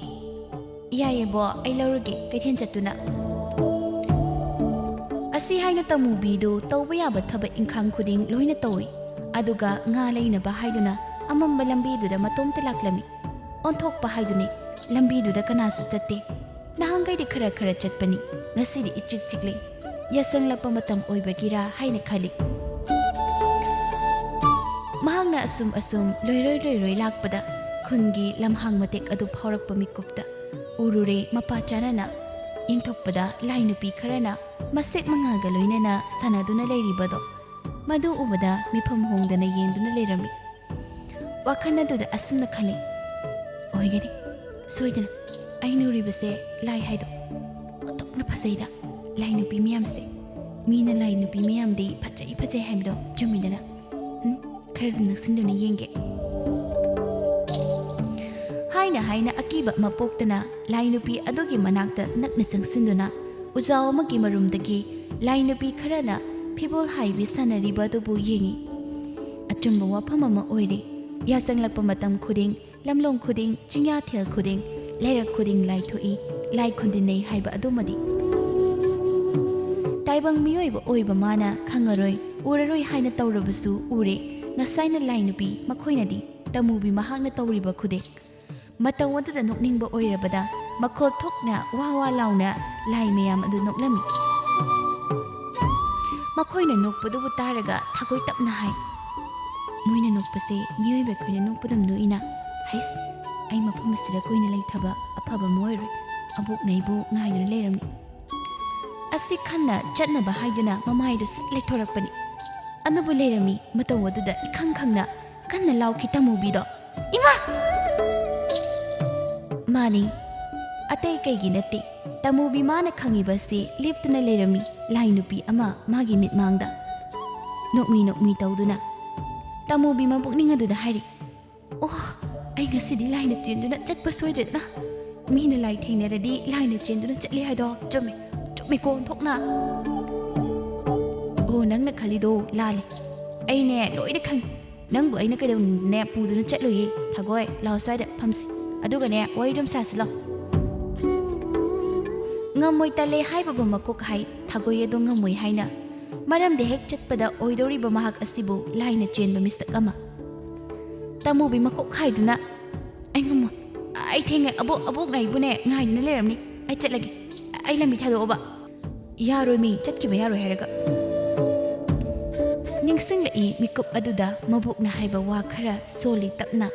"ꯌꯥꯏꯌꯦꯕꯣ, ꯑꯩ ꯂꯧꯔꯒꯦ ꯀꯩꯊꯦꯜ ꯆꯠꯇꯨꯅ꯫" ꯑꯁꯤ ꯍꯥꯏꯅ ꯇꯃꯨꯕꯤꯗꯨ ꯇꯧꯕ ꯌꯥꯕ ꯊꯕꯛ ꯏꯪꯈꯥꯡ ꯈꯨꯗꯤꯡ ꯂꯣꯏꯅ ꯇꯧꯏ꯫ ꯑꯗꯨꯒ ꯉꯥ ꯂꯩꯅꯕ ꯍꯥꯏꯗꯨꯅ ꯑꯃꯝꯕ ꯂꯝꯕꯤꯗꯨꯗ ꯃꯇꯣꯝꯇ ꯂꯥꯛꯂꯝꯃꯤ꯫ ꯑꯣꯟꯊꯣꯛꯄ ꯍꯥꯏꯗꯨꯅꯤ, ꯂꯝꯕꯤꯗꯨꯗ ꯀꯅꯥꯁꯨ ꯆꯠꯇꯦ꯫ ꯅꯍꯥꯟꯈꯩꯗꯤ ꯈꯔ ꯈꯔ ꯆꯠꯄꯅꯤ, ꯉꯁꯤꯗꯤ ꯏꯆꯤꯛ ꯆꯤꯛꯂꯤ꯫ ꯌꯥꯁꯪꯂꯛꯄ ꯃꯇꯝ ꯑꯣꯏꯕꯒꯤꯔꯥ ꯍꯥꯏꯅ ꯈꯜꯂꯤ꯫ ꯃꯍꯥꯛꯅ ꯑꯁꯨꯝ ꯑꯁꯨꯝ ꯂꯣꯏꯔꯣꯏ ꯂꯣꯏꯔꯣꯏ ꯂꯥꯛꯄꯗ ꯈꯨꯟꯒꯤ ꯂꯝꯍꯥꯡ ꯃꯇꯦꯛ ꯑꯗꯨ ꯐꯥꯎꯔꯛꯄ ꯃꯤꯀꯨꯞꯇ ꯎꯔꯨꯔꯦ ꯃꯄꯥ ꯆꯥꯅꯅ꯫ ꯌꯦꯡꯊꯣꯛꯄꯗ ꯂꯥꯏ ꯅꯨꯄꯤ ꯈꯔꯅ ꯃꯁꯦꯛ ꯃꯉꯥꯜꯒ ꯂꯣꯏꯅꯅ ꯁꯥꯟꯅꯗꯨꯅ ꯂꯩꯔꯤꯕꯗꯣ꯫ ꯃꯗꯨ ꯎꯕꯗ ꯃꯤꯐꯝ ꯍꯣꯡꯗꯅ ꯌꯦꯡꯗꯨꯅ ꯂꯩꯔꯝꯃꯤ꯫ ꯋꯥꯈꯜ ꯑꯗꯨꯗ ꯑꯁꯨꯝꯅ ꯈꯜꯂꯤ, "ꯑꯣꯏꯒꯅꯤ, ꯁꯣꯏꯗꯅ꯫ ꯑꯩꯅ ꯎꯔꯤꯕꯁꯦ ꯂꯥꯏ ꯍꯥꯏꯗꯣ ꯑꯣꯟꯊꯣꯛꯅ ꯐꯖꯩꯗ꯫ ꯂꯥꯏ ꯅꯨꯄꯤ ꯃꯌꯥꯝꯁꯦ, ꯃꯤꯅ ꯂꯥꯏ ꯅꯨꯄꯤ ꯃꯌꯥꯝꯗꯤ ꯐꯖꯩ ꯐꯖꯩ ꯍꯥꯏꯕꯗꯣ ꯆꯨꯝꯃꯤꯗꯅ꯫ ꯎꯝ, ꯈꯔ ꯑꯗꯨꯝ ꯅꯛꯁꯤꯟꯗꯨꯅ ꯌꯦꯡꯒꯦ꯫" ꯍꯥꯏꯅ ꯍꯥꯏꯅ ꯑꯀꯤꯕ ꯑꯃ ꯄꯣꯛꯇꯅ ꯂꯥꯏ ꯅꯨꯄꯤ ꯑꯗꯨꯒꯤ ꯃꯅꯥꯛꯇ ꯅꯛꯅ ꯆꯪꯁꯤꯟꯗꯨꯅ ꯎꯖꯥꯎ ꯑꯃꯒꯤ ꯃꯔꯨꯝꯗꯒꯤ ꯂꯥꯏ ꯅꯨꯄꯤ ꯈꯔꯅ ꯐꯤꯕꯣꯜ ꯍꯥꯏꯕꯤ ꯁꯥꯟꯅꯔꯤꯕ ꯑꯗꯨꯕꯨ ꯌꯦꯡꯏ꯫ ꯑꯆꯨꯝꯕ ꯋꯥꯐꯝ ꯑꯃ ꯑꯣꯏꯔꯦ꯫ ꯌꯥꯆꯪꯂꯛꯄ ꯃꯇꯝ ꯈꯨꯗꯤꯡ, ꯂꯝꯂꯣꯡ ꯈꯨꯗꯤꯡ, ꯆꯤꯡꯌꯥꯊꯦꯜ ꯈꯨꯗꯤꯡ, ꯂꯩꯔꯛ ꯈꯨꯗꯤꯡ ꯂꯥꯏ ꯊꯣꯛꯏ, ꯂꯥꯏ ꯈꯨꯟꯗꯤꯟꯅꯩ ꯍꯥꯏꯕ ꯑꯗꯨꯃꯗꯤ꯫ ꯇꯥꯏꯕꯪ ꯃꯤꯑꯣꯏꯕ ꯑꯣꯏꯕ ꯃꯥꯅ ꯈꯪꯉꯔꯣꯏ, ꯎꯔꯔꯣꯏ ꯍꯥꯏꯅ ꯇꯧꯔꯕꯁꯨ ꯎꯔꯦ꯫ ꯉꯁꯥꯏꯅ ꯂꯥꯏ ꯅꯨꯄꯤ ꯃꯈꯣꯏꯅꯗꯤ ꯇꯃꯨꯕꯤ ꯃꯍꯥꯛꯅ ꯇꯧꯔꯤꯕ ꯈꯨꯗꯤꯡ꯫ ꯃꯇꯧ ꯑꯗꯨꯗ ꯅꯣꯛꯅꯤꯡꯕ ꯑꯣꯏꯔꯕꯗ ꯃꯈꯣꯜ ꯊꯣꯛꯅ ꯋꯥ ꯋꯥ ꯂꯥꯎꯅ ꯂꯥꯏ ꯃꯌꯥꯝ ꯑꯗꯨ ꯅꯣꯛꯂꯝꯃꯤ꯫ ꯃꯈꯣꯏꯅ ꯅꯣꯛꯄꯗꯨꯕꯨ ꯇꯥꯔꯒ ꯊꯥꯒꯣꯏ ꯇꯞꯅ ꯍꯥꯏ, "ꯃꯣꯏꯅ ꯅꯣꯛꯄꯁꯦ ꯃꯤꯑꯣꯏꯕ ꯑꯩꯈꯣꯏꯅ ꯅꯣꯛꯄꯗꯨꯝ ꯅꯣꯛꯏꯅ꯫ ꯍꯩꯁ, ꯑꯩ ꯃꯐꯝ ꯑꯁꯤꯗ ꯀꯨꯏꯅ ꯂꯩꯊꯕ ꯑꯐꯕ ꯑꯃ ꯑꯣꯏꯔꯣꯏ꯫ ꯑꯕꯣꯛꯅ ꯑꯩꯕꯨ ꯉꯥꯏꯗꯨꯅ ꯂꯩꯔꯝꯅꯤ꯫" ꯑꯁꯤ ꯈꯟꯅ ꯆꯠꯅꯕ ꯍꯥꯏꯗꯨꯅ ꯃꯃꯥꯏꯗꯨ ꯁꯠ ꯂꯩꯊꯣꯔꯛꯄꯅꯤ꯫ ꯑꯗꯨꯕꯨ ꯂꯩꯔꯝꯃꯤ꯫ ꯃꯇꯧ ꯑꯗꯨꯗ ꯏꯈꯪ ꯈꯪꯅ ꯀꯟꯅ ꯂꯥꯎꯈꯤ ꯇꯃꯨꯕꯤꯗꯣ, "ꯏꯃꯥ!" ꯃꯥꯅꯤ, ꯑꯇꯩ ꯀꯩꯒꯤ ꯅꯠꯇꯦ, ꯇꯃꯨꯕꯤ ꯃꯥꯅ ꯈꯪꯉꯤꯕ ꯑꯁꯤ ꯂꯦꯞꯇꯨꯅ ꯂꯩꯔꯝꯃꯤ ꯂꯥꯏ ꯅꯨꯄꯤ ꯑꯃ ꯃꯥꯒꯤ ꯃꯤꯠꯃꯥꯡꯗ꯫ ꯅꯣꯛꯃꯤ ꯅꯣꯛꯃꯤ ꯇꯧꯗꯨꯅ ꯇꯃꯨꯕꯤ ꯃꯄꯨꯛꯅꯤꯡ ꯑꯗꯨꯗ ꯍꯥꯏꯔꯤ, "ꯑꯣ, ꯑꯩ ꯉꯁꯤꯗꯤ ꯂꯥꯏꯅ ꯆꯦꯟꯗꯨꯅ ꯆꯠꯄ ꯁꯣꯏꯗ꯭ꯔꯦꯗꯅ꯫ ꯃꯤꯅ ꯂꯥꯏ ꯊꯦꯡꯅꯔꯗꯤ ꯂꯥꯏꯅ ꯆꯦꯟꯗꯨꯅ ꯆꯠꯂꯦ ꯍꯥꯏꯗꯣ ꯆꯨꯝꯃꯦ, ꯆꯨꯝꯃꯦꯀꯣ ꯑꯣꯟꯊꯣꯛꯅ?" "ꯑꯣ, ꯅꯪꯅ ꯈꯜꯂꯤꯗꯣ ꯂꯥꯜꯂꯦ꯫ ꯑꯩꯅꯦ ꯂꯣꯏꯅ ꯈꯪꯉꯤ꯫ ꯅꯪꯕꯨ ꯑꯩꯅ ꯀꯩꯗꯧꯅꯨꯡꯗꯅꯦ ꯄꯨꯗꯨꯅ ꯆꯠꯂꯣꯏꯌꯦ꯫ ꯊꯥꯒꯣꯏ, ꯂꯥꯎ ꯁ꯭ꯋꯥꯏꯗ ꯐꯝꯁꯤ꯫ ꯑꯗꯨꯒꯅꯦ ꯋꯥꯔꯤꯗꯨꯝ ꯁꯥꯁꯤ ꯂꯥꯎ꯫" ꯉꯝꯃꯣꯏ, ꯇꯜꯂꯦ ꯍꯥꯏꯕꯕꯨ ꯃꯀꯣꯛ ꯍꯥꯏ꯫ ꯊꯥꯒꯣꯏ ꯑꯗꯣ ꯉꯝꯃꯣꯏ ꯍꯥꯏꯅ꯫ ꯃꯔꯝꯗꯤ ꯍꯦꯛ ꯆꯠꯄꯗ ꯑꯣꯏꯗꯧꯔꯤꯕ ꯃꯍꯥꯛ ꯑꯁꯤꯕꯨ ꯂꯥꯏꯅ ꯆꯦꯟꯕ ꯃꯤꯁꯛ ꯑꯃ꯫ ꯇꯃꯨꯕꯤ ꯃꯀꯣꯛ ꯍꯥꯏꯗꯨꯅ, "ꯑꯩ ꯉꯝꯃꯣꯏ꯫ ꯑꯩ ꯊꯦꯡꯉꯦ꯫ ꯑꯕꯣꯛ, ꯑꯕꯣꯛꯅ ꯑꯩꯕꯨꯅꯦ ꯉꯥꯏꯗꯨꯅ ꯂꯩꯔꯝꯅꯤ꯫ ꯑꯩ ꯆꯠꯂꯒꯦ꯫ ꯑꯩ ꯂꯝꯕꯤ ꯊꯥꯗꯣꯛꯑꯣꯕ꯫" "ꯌꯥꯔꯣꯏ ꯃꯤ, ꯆꯠꯈꯤꯕ ꯌꯥꯔꯣꯏ ꯍꯥꯏꯔꯒ꯫" ꯅꯤꯡꯁꯤꯡꯂꯛꯏ ꯃꯤꯀꯨꯞ ꯑꯗꯨꯗ ꯃꯕꯣꯛꯅ ꯍꯥꯏꯕ ꯋꯥ ꯈꯔ ꯁꯣꯜꯂꯤ ꯇꯞꯅ꯫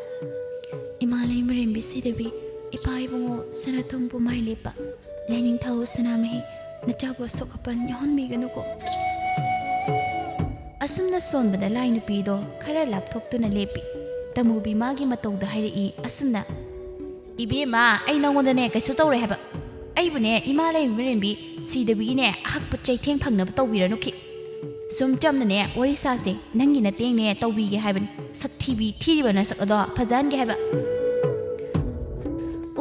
"ꯏꯃꯥ ꯂꯩꯃꯔꯦꯝꯕꯤ ꯁꯤꯗꯕꯤ, ꯏꯄꯥ ꯏꯕꯨꯡꯉꯣ ꯁꯅꯥꯇꯣꯝꯕꯨ ꯃꯥꯏ ꯂꯦꯞꯄ, ꯂꯥꯏꯅꯤꯡꯊꯧ ꯁꯅꯥꯃꯍꯤ ꯅꯆꯥꯕꯨ ꯑꯁꯣꯛ ꯑꯄꯟ ꯌꯥꯎꯍꯟꯕꯤꯒꯅꯨꯀꯣ꯫" ꯑꯁꯨꯝꯅ ꯁꯣꯟꯕꯗ ꯂꯥꯏ ꯅꯨꯄꯤꯗꯣ ꯈꯔ ꯂꯥꯞꯊꯣꯛꯇꯨꯅ ꯂꯦꯞꯄꯤ꯫ ꯇꯃꯨꯕꯤ ꯃꯥꯒꯤ ꯃꯇꯧꯗ ꯍꯥꯏꯔꯛꯏ ꯑꯁꯨꯝꯅ, "ꯏꯕꯦꯝꯃ, ꯑꯩ ꯅꯉꯣꯟꯗꯅꯦ ꯀꯩꯁꯨ ꯇꯧꯔꯣꯏ ꯍꯥꯏꯕ꯫ ꯑꯩꯕꯨꯅꯦ ꯏꯃꯥ ꯂꯩꯃꯔꯦꯝꯕꯤ ꯁꯤꯗꯕꯤꯒꯤꯅꯦ ꯑꯍꯛꯄ ꯆꯩꯊꯦꯡ ꯐꯪꯅꯕ ꯇꯧꯕꯤꯔꯅꯨꯀꯤ꯫ ꯁꯨꯝ ꯆꯝꯅꯅꯦ ꯋꯥꯔꯤ ꯁꯥꯁꯦ, ꯅꯪꯒꯤ ꯅꯇꯦꯡꯅꯦ ꯇꯧꯕꯤꯒꯦ ꯍꯥꯏꯕꯅꯤ꯫ ꯁꯛ ꯊꯤꯕꯤ, ꯊꯤꯔꯤꯕ ꯅꯁꯛ ꯑꯗꯣ ꯐꯖꯍꯟꯒꯦ ꯍꯥꯏꯕ꯫"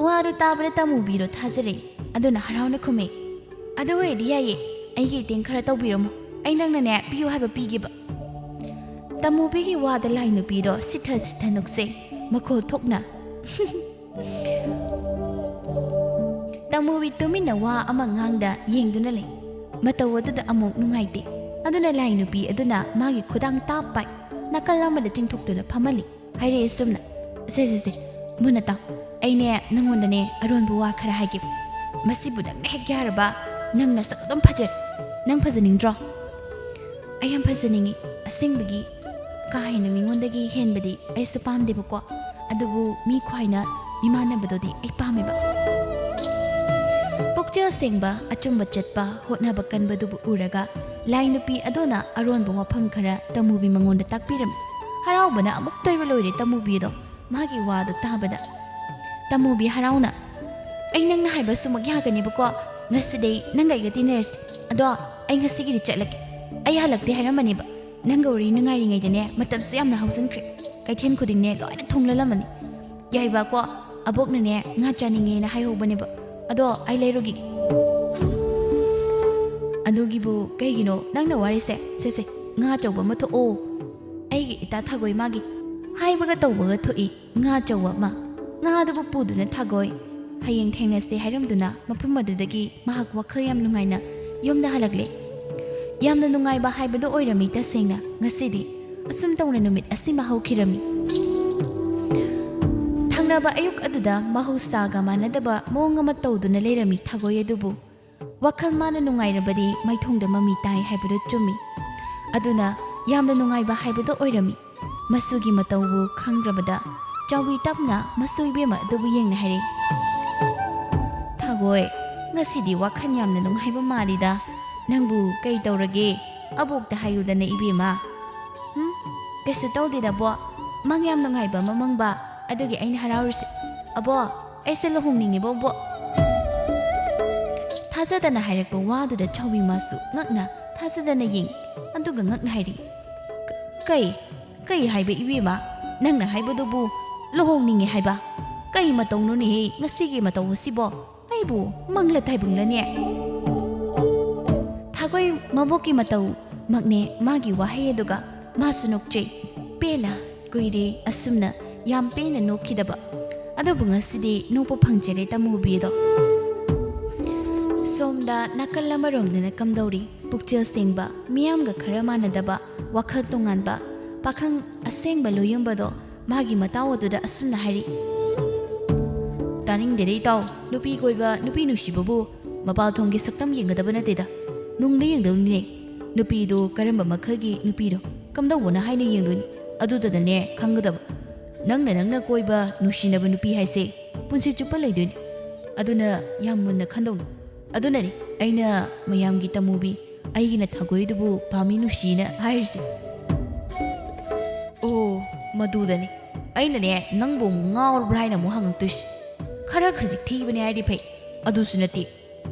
ꯋꯥꯗꯨ ꯇꯥꯕꯗ ꯇꯃꯨꯕꯤꯗꯣ ꯊꯥꯖꯔꯦ꯫ ꯑꯗꯨꯅ ꯍꯔꯥꯎꯅ ꯈꯨꯝꯃꯦ, "ꯑꯗꯨ ꯑꯣꯏꯔꯗꯤ ꯌꯥꯏꯌꯦ, ꯑꯩꯒꯤ ꯏꯇꯦꯡ ꯈꯔ ꯇꯧꯕꯤꯔꯝꯃꯣ꯫ ꯑꯩ ꯅꯪꯅꯅꯦ ꯄꯤꯌꯨ ꯍꯥꯏꯕ ꯄꯤꯒꯦꯕ꯫" ꯇꯃꯨꯕꯤꯒꯤ ꯋꯥꯗ ꯂꯥꯏ ꯅꯨꯄꯤꯗꯣ ꯁꯤꯊ ꯁꯤꯊ ꯅꯣꯛꯆꯩ, ꯃꯈꯣꯜ ꯊꯣꯛꯅ꯫ ꯇꯃꯨꯕꯤ ꯇꯨꯃꯤꯟꯅ ꯋꯥ ꯑꯃ ꯉꯥꯡꯗ ꯌꯦꯡꯗꯨꯅ ꯂꯩ꯫ ꯃꯇꯧ ꯑꯗꯨꯗ ꯑꯃꯨꯛ ꯅꯨꯡꯉꯥꯏꯇꯦ꯫ ꯑꯗꯨꯅ ꯂꯥꯏ ꯅꯨꯄꯤ ꯑꯗꯨꯅ ꯃꯥꯒꯤ ꯈꯨꯗꯥꯡ ꯇꯥꯞ ꯄꯥꯏ ꯅꯥꯀꯜ ꯑꯃꯗ ꯆꯤꯡꯊꯣꯛꯇꯨꯅ ꯐꯝꯍꯜꯂꯤ꯫ ꯍꯥꯏꯔꯛꯑꯦ ꯁꯨꯝꯅ, "ꯁꯦ, ꯁꯦ, ꯁꯦ, ꯃꯨꯟꯅ ꯇꯥꯎ꯫ ꯑꯩꯅꯦ ꯅꯪꯉꯣꯟꯗꯅꯦ ꯑꯔꯣꯟꯕ ꯋꯥ ꯈꯔ ꯍꯥꯏꯒꯦꯕ꯫ ꯃꯁꯤꯕꯨ ꯅꯪꯅ ꯍꯦꯛ ꯌꯥꯔꯕ, ꯅꯪ ꯅꯁꯛ ꯑꯗꯨꯝ ꯐꯖꯔꯦ꯫ ꯅꯪ ꯐꯖꯅꯤꯡꯗ꯭ꯔꯣ?" "ꯑꯩ ꯌꯥꯝ ꯐꯖꯅꯤꯡꯉꯤ꯫ ꯑꯁꯦꯡꯕꯒꯤ ꯀꯥ ꯍꯦꯟꯅ ꯃꯤꯉꯣꯟꯗꯒꯤ ꯍꯦꯟꯕꯗꯤ ꯑꯩꯁꯨ ꯄꯥꯝꯗꯦꯕꯀꯣ꯫ ꯑꯗꯨꯕꯨ ꯃꯤ ꯈ꯭ꯋꯥꯏꯅ ꯃꯤꯃꯥꯟꯅꯕꯗꯨꯗꯤ ꯑꯩ ꯄꯥꯝꯃꯦꯕ꯫" ꯄꯨꯛꯆꯦꯜ ꯁꯦꯡꯕ, ꯑꯆꯨꯝꯕ ꯆꯠꯄ, ꯍꯣꯠꯅꯕ ꯀꯟꯕꯗꯨꯕꯨ ꯎꯔꯒ ꯂꯥꯏ ꯅꯨꯄꯤ ꯑꯗꯨꯅ ꯑꯔꯣꯟꯕ ꯋꯥꯐꯝ ꯈꯔ ꯇꯃꯨꯕꯤ ꯃꯉꯣꯟꯗ ꯇꯥꯛꯄꯤꯔꯝꯃꯤ꯫ ꯍꯔꯥꯎꯕꯅ ꯑꯃꯨꯛ ꯇꯣꯏꯕ ꯂꯣꯏꯔꯦ ꯇꯃꯨꯕꯤ ꯑꯗꯣ ꯃꯥꯒꯤ ꯋꯥꯗꯨ ꯇꯥꯕꯗ꯫ ꯇꯃꯨꯕꯤ ꯍꯔꯥꯎꯅ, "ꯑꯩ ꯅꯪꯅ ꯍꯥꯏꯕꯁꯨꯃꯛ ꯌꯥꯒꯅꯦꯕꯀꯣ꯫ ꯉꯁꯤꯗꯩ ꯅꯪꯒ ꯑꯩꯒ ꯇꯤꯟꯅꯔꯁꯤ꯫ ꯑꯗꯣ ꯑꯩ ꯉꯁꯤꯒꯤꯗꯤ ꯆꯠꯂꯒꯦ꯫ ꯑꯩ ꯍꯜꯂꯛꯇꯦ ꯍꯥꯏꯔꯝꯕꯅꯦꯕ꯫ ꯅꯪꯒ ꯋꯥꯔꯤ ꯅꯨꯡꯉꯥꯏꯔꯤꯉꯩꯗꯅꯦ ꯃꯇꯝꯁꯨ ꯌꯥꯝꯅ ꯍꯧꯖꯤꯟꯈ꯭ꯔꯦ꯫ ꯀꯩꯊꯦꯜ ꯈꯨꯗꯤꯡꯅꯦ ꯂꯣꯏꯅ ꯊꯨꯡꯂꯜꯂꯝꯃꯅꯤ꯫ ꯌꯥꯏꯕꯀꯣ, ꯑꯕꯣꯛꯅꯅꯦ ꯉꯥ ꯆꯥꯅꯤꯡꯉꯦꯅ ꯍꯥꯏꯍꯧꯕꯅꯦꯕ꯫ ꯑꯗꯣ ꯑꯩ ꯂꯩꯔꯨꯈꯤꯒꯦ꯫" "ꯑꯗꯨꯒꯤꯕꯨ ꯀꯩꯒꯤꯅꯣ ꯅꯪꯅ ꯋꯥꯔꯤꯁꯦ? ꯁꯦ ꯁꯦ, ꯉꯥ ꯑꯆꯧꯕ ꯑꯃ ꯊꯣꯛꯑꯣ꯫ ꯑꯩꯒꯤ ꯏꯇꯥ ꯊꯥꯒꯣꯏ ꯃꯥꯒꯤ" ꯍꯥꯏꯕꯒ ꯇꯧꯕꯒ ꯊꯣꯛꯏ ꯉꯥ ꯑꯆꯧꯕ ꯑꯃ꯫ ꯉꯥ ꯑꯗꯨꯕꯨ ꯄꯨꯗꯨꯅ ꯊꯥꯒꯣꯏ ꯍꯌꯦꯡ ꯊꯦꯡꯅꯁꯦ ꯍꯥꯏꯔꯝꯗꯨꯅ ꯃꯐꯝ ꯑꯗꯨꯗꯒꯤ ꯃꯍꯥꯛ ꯋꯥꯈꯜ ꯌꯥꯝ ꯅꯨꯡꯉꯥꯏꯅ ꯌꯨꯝꯗ ꯍꯜꯂꯛꯂꯦ꯫ ꯌꯥꯝꯅ ꯅꯨꯡꯉꯥꯏꯕ ꯍꯥꯏꯕꯗꯨ ꯑꯣꯏꯔꯝꯃꯤ ꯇꯁꯦꯡꯅ꯫ ꯉꯁꯤꯗꯤ ꯑꯁꯨꯝ ꯇꯧꯅ ꯅꯨꯃꯤꯠ ꯑꯁꯤꯃ ꯍꯧꯈꯤꯔꯝꯃꯤ꯫ ꯊꯪꯅꯕ ꯑꯌꯨꯛ ꯑꯗꯨꯗ ꯃꯍꯧꯁꯥꯒ ꯃꯥꯟꯅꯗꯕ ꯃꯑꯣꯡ ꯑꯃ ꯇꯧꯗꯨꯅ ꯂꯩꯔꯝꯃꯤ ꯊꯥꯒꯣꯏ ꯑꯗꯨꯕꯨ꯫ ꯋꯥꯈꯜ ꯃꯥꯅ ꯅꯨꯡꯉꯥꯏꯔꯕꯗꯤ ꯃꯥꯏꯊꯣꯡꯗ ꯃꯃꯤ ꯇꯥꯏ ꯍꯥꯏꯕꯗꯨ ꯆꯨꯝꯃꯤ꯫ ꯑꯗꯨꯅ ꯌꯥꯝꯅ ꯅꯨꯡꯉꯥꯏꯕ ꯍꯥꯏꯕꯗꯨ ꯑꯣꯏꯔꯝꯃꯤ꯫ ꯃꯁꯨꯒꯤ ꯃꯇꯧꯕꯨ ꯈꯪꯗ꯭ꯔꯕꯗ ꯆꯥꯎꯕꯤ ꯇꯞꯅ ꯃꯁꯨ ꯏꯕꯦꯝꯃ ꯑꯗꯨꯕꯨ ꯌꯦꯡꯅ ꯍꯥꯏꯔꯛꯏ, "ꯊꯥꯒꯣꯏ, ꯉꯁꯤꯗꯤ ꯋꯥꯈꯜ ꯌꯥꯝꯅ ꯅꯨꯡꯉꯥꯏꯕ ꯃꯥꯜꯂꯤꯗ꯫ ꯅꯪꯕꯨ ꯀꯩ ꯇꯧꯔꯒꯦ? ꯑꯕꯣꯛꯇ ꯍꯥꯏꯌꯨꯗꯅ ꯏꯕꯦꯝꯃ꯫" "ꯎꯝ, ꯀꯩꯁꯨ ꯇꯧꯗꯦꯗ ꯕꯣ꯫ ꯃꯪ ꯌꯥꯝ ꯅꯨꯡꯉꯥꯏꯕ ꯑꯃ ꯃꯪꯕ, ꯑꯗꯨꯒꯤ ꯑꯩꯅ ꯍꯔꯥꯎꯔꯤꯁꯦ꯫ ꯑꯕꯣ, ꯑꯩꯁꯦ ꯂꯨꯍꯣꯡꯅꯤꯡꯉꯦꯕꯣ ꯕꯣ꯫" ꯊꯥꯖꯗꯅ ꯍꯥꯏꯔꯛꯄ ꯋꯥꯗꯨꯗ ꯆꯥꯎꯕꯤ ꯃꯥꯁꯨ ꯉꯛꯅ ꯊꯥꯖꯗꯅ ꯌꯦꯡꯉꯤ꯫ ꯑꯗꯨꯒ ꯉꯛꯅ ꯍꯥꯏꯔꯤ, "ꯀ-, ꯀꯩ? ꯀꯩ ꯍꯥꯏꯕ ꯏꯕꯦꯝꯃ? ꯅꯪꯅ ꯍꯥꯏꯕꯗꯨꯕꯨ ꯂꯨꯍꯣꯡꯅꯤꯡꯉꯦ ꯍꯥꯏꯕ? ꯀꯩ ꯃꯇꯧꯅꯣꯅꯦꯍꯦ ꯉꯁꯤꯒꯤ ꯃꯇꯧ ꯑꯁꯤꯕꯣ? ꯑꯩꯕꯨ ꯃꯪꯂ ꯇꯥꯏꯕꯪꯂꯅꯦ?" ꯊꯥꯒꯣꯏ ꯃꯕꯣꯛꯀꯤ ꯃꯇꯧꯃꯛꯅꯦ ꯃꯥꯒꯤ ꯋꯥꯍꯩ ꯑꯗꯨꯒ ꯃꯥꯁꯨ ꯅꯣꯛꯆꯩ꯫ ꯄꯦꯟꯅ ꯀꯨꯏꯔꯦ ꯑꯁꯨꯝꯅ ꯌꯥꯝ ꯄꯦꯟꯅ ꯅꯣꯛꯈꯤꯗꯕ꯫ ꯑꯗꯨꯕꯨ ꯉꯁꯤꯗꯤ ꯅꯣꯛꯄ ꯐꯪꯖꯔꯦ ꯇꯃꯨꯕꯤꯗꯣ꯫ ꯁꯣꯝꯗ ꯅꯥꯀꯜ ꯑꯃꯔꯣꯝꯗꯅ ꯀꯝꯗꯧꯔꯤ? ꯄꯨꯛꯆꯦꯜ ꯁꯦꯡꯕ, ꯃꯤꯌꯥꯝꯒ ꯈꯔ ꯃꯥꯟꯅꯗꯕ, ꯋꯥꯈꯜ ꯇꯣꯉꯥꯟꯕ, ꯄꯥꯈꯪ ꯑꯁꯦꯡꯕ ꯂꯣꯌꯨꯝꯕꯗꯣ ꯃꯥꯒꯤ ꯃꯇꯥꯎ ꯑꯗꯨꯗ ꯑꯁꯨꯝꯅ ꯍꯥꯏꯔꯤ, "ꯇꯥꯅꯤꯡꯗꯦꯗ ꯏꯇꯥꯎ, ꯅꯨꯄꯤ ꯀꯣꯏꯕ, ꯅꯨꯄꯤ ꯅꯨꯡꯁꯤꯕꯕꯨ ꯃꯄꯥꯜ ꯊꯣꯡꯒꯤ ꯁꯛꯇꯝ ꯌꯦꯡꯒꯗꯕ ꯅꯠꯇꯦꯗ꯫ ꯅꯨꯡꯗ ꯌꯦꯡꯗꯧꯅꯤꯅꯦ꯫ ꯅꯨꯄꯤꯗꯨ ꯀꯔꯝꯕ ꯃꯈꯜꯒꯤ ꯅꯨꯄꯤꯔꯣ? ꯀꯝꯗꯧꯕꯅ ꯍꯥꯏꯅ ꯌꯦꯡꯗꯣꯏꯅꯤ? ꯑꯗꯨꯗꯗꯅꯦ ꯈꯪꯒꯗꯕ꯫ ꯅꯪꯅ ꯅꯪꯅ ꯀꯣꯏꯕ, ꯅꯨꯡꯁꯤꯅꯕ ꯅꯨꯄꯤ ꯍꯥꯏꯁꯦ ꯄꯨꯟꯁꯤ ꯆꯨꯞꯄ ꯂꯩꯗꯣꯏꯅꯤ꯫ ꯑꯗꯨꯅ ꯌꯥꯝ ꯃꯨꯟꯅ ꯈꯟꯗꯧꯅꯤ꯫ ꯑꯗꯨꯅꯅꯤ ꯑꯩꯅ ꯃꯌꯥꯝꯒꯤ ꯇꯃꯨꯕꯤ ꯑꯩꯒꯤꯅ ꯊꯥꯒꯣꯏꯗꯨꯕꯨ ꯄꯥꯝꯃꯤ ꯅꯨꯡꯁꯤꯅ ꯍꯥꯏꯔꯤꯁꯦ꯫ ꯑꯣ, ꯃꯗꯨꯗꯅꯤ ꯑꯩꯅꯅꯦ ꯅꯪꯕꯨ ꯑꯃꯨꯛ ꯉꯥꯎꯔꯕ꯭ꯔꯥ ꯍꯥꯏꯅ ꯑꯃꯨꯛ ꯍꯪꯉꯛꯇꯣꯏꯁꯦ꯫ ꯈꯔ ꯈꯖꯤꯛ ꯊꯤꯕꯅꯦ ꯍꯥꯏꯗꯤ ꯐꯩ, ꯑꯗꯨꯁꯨ ꯅꯠꯇꯦ꯫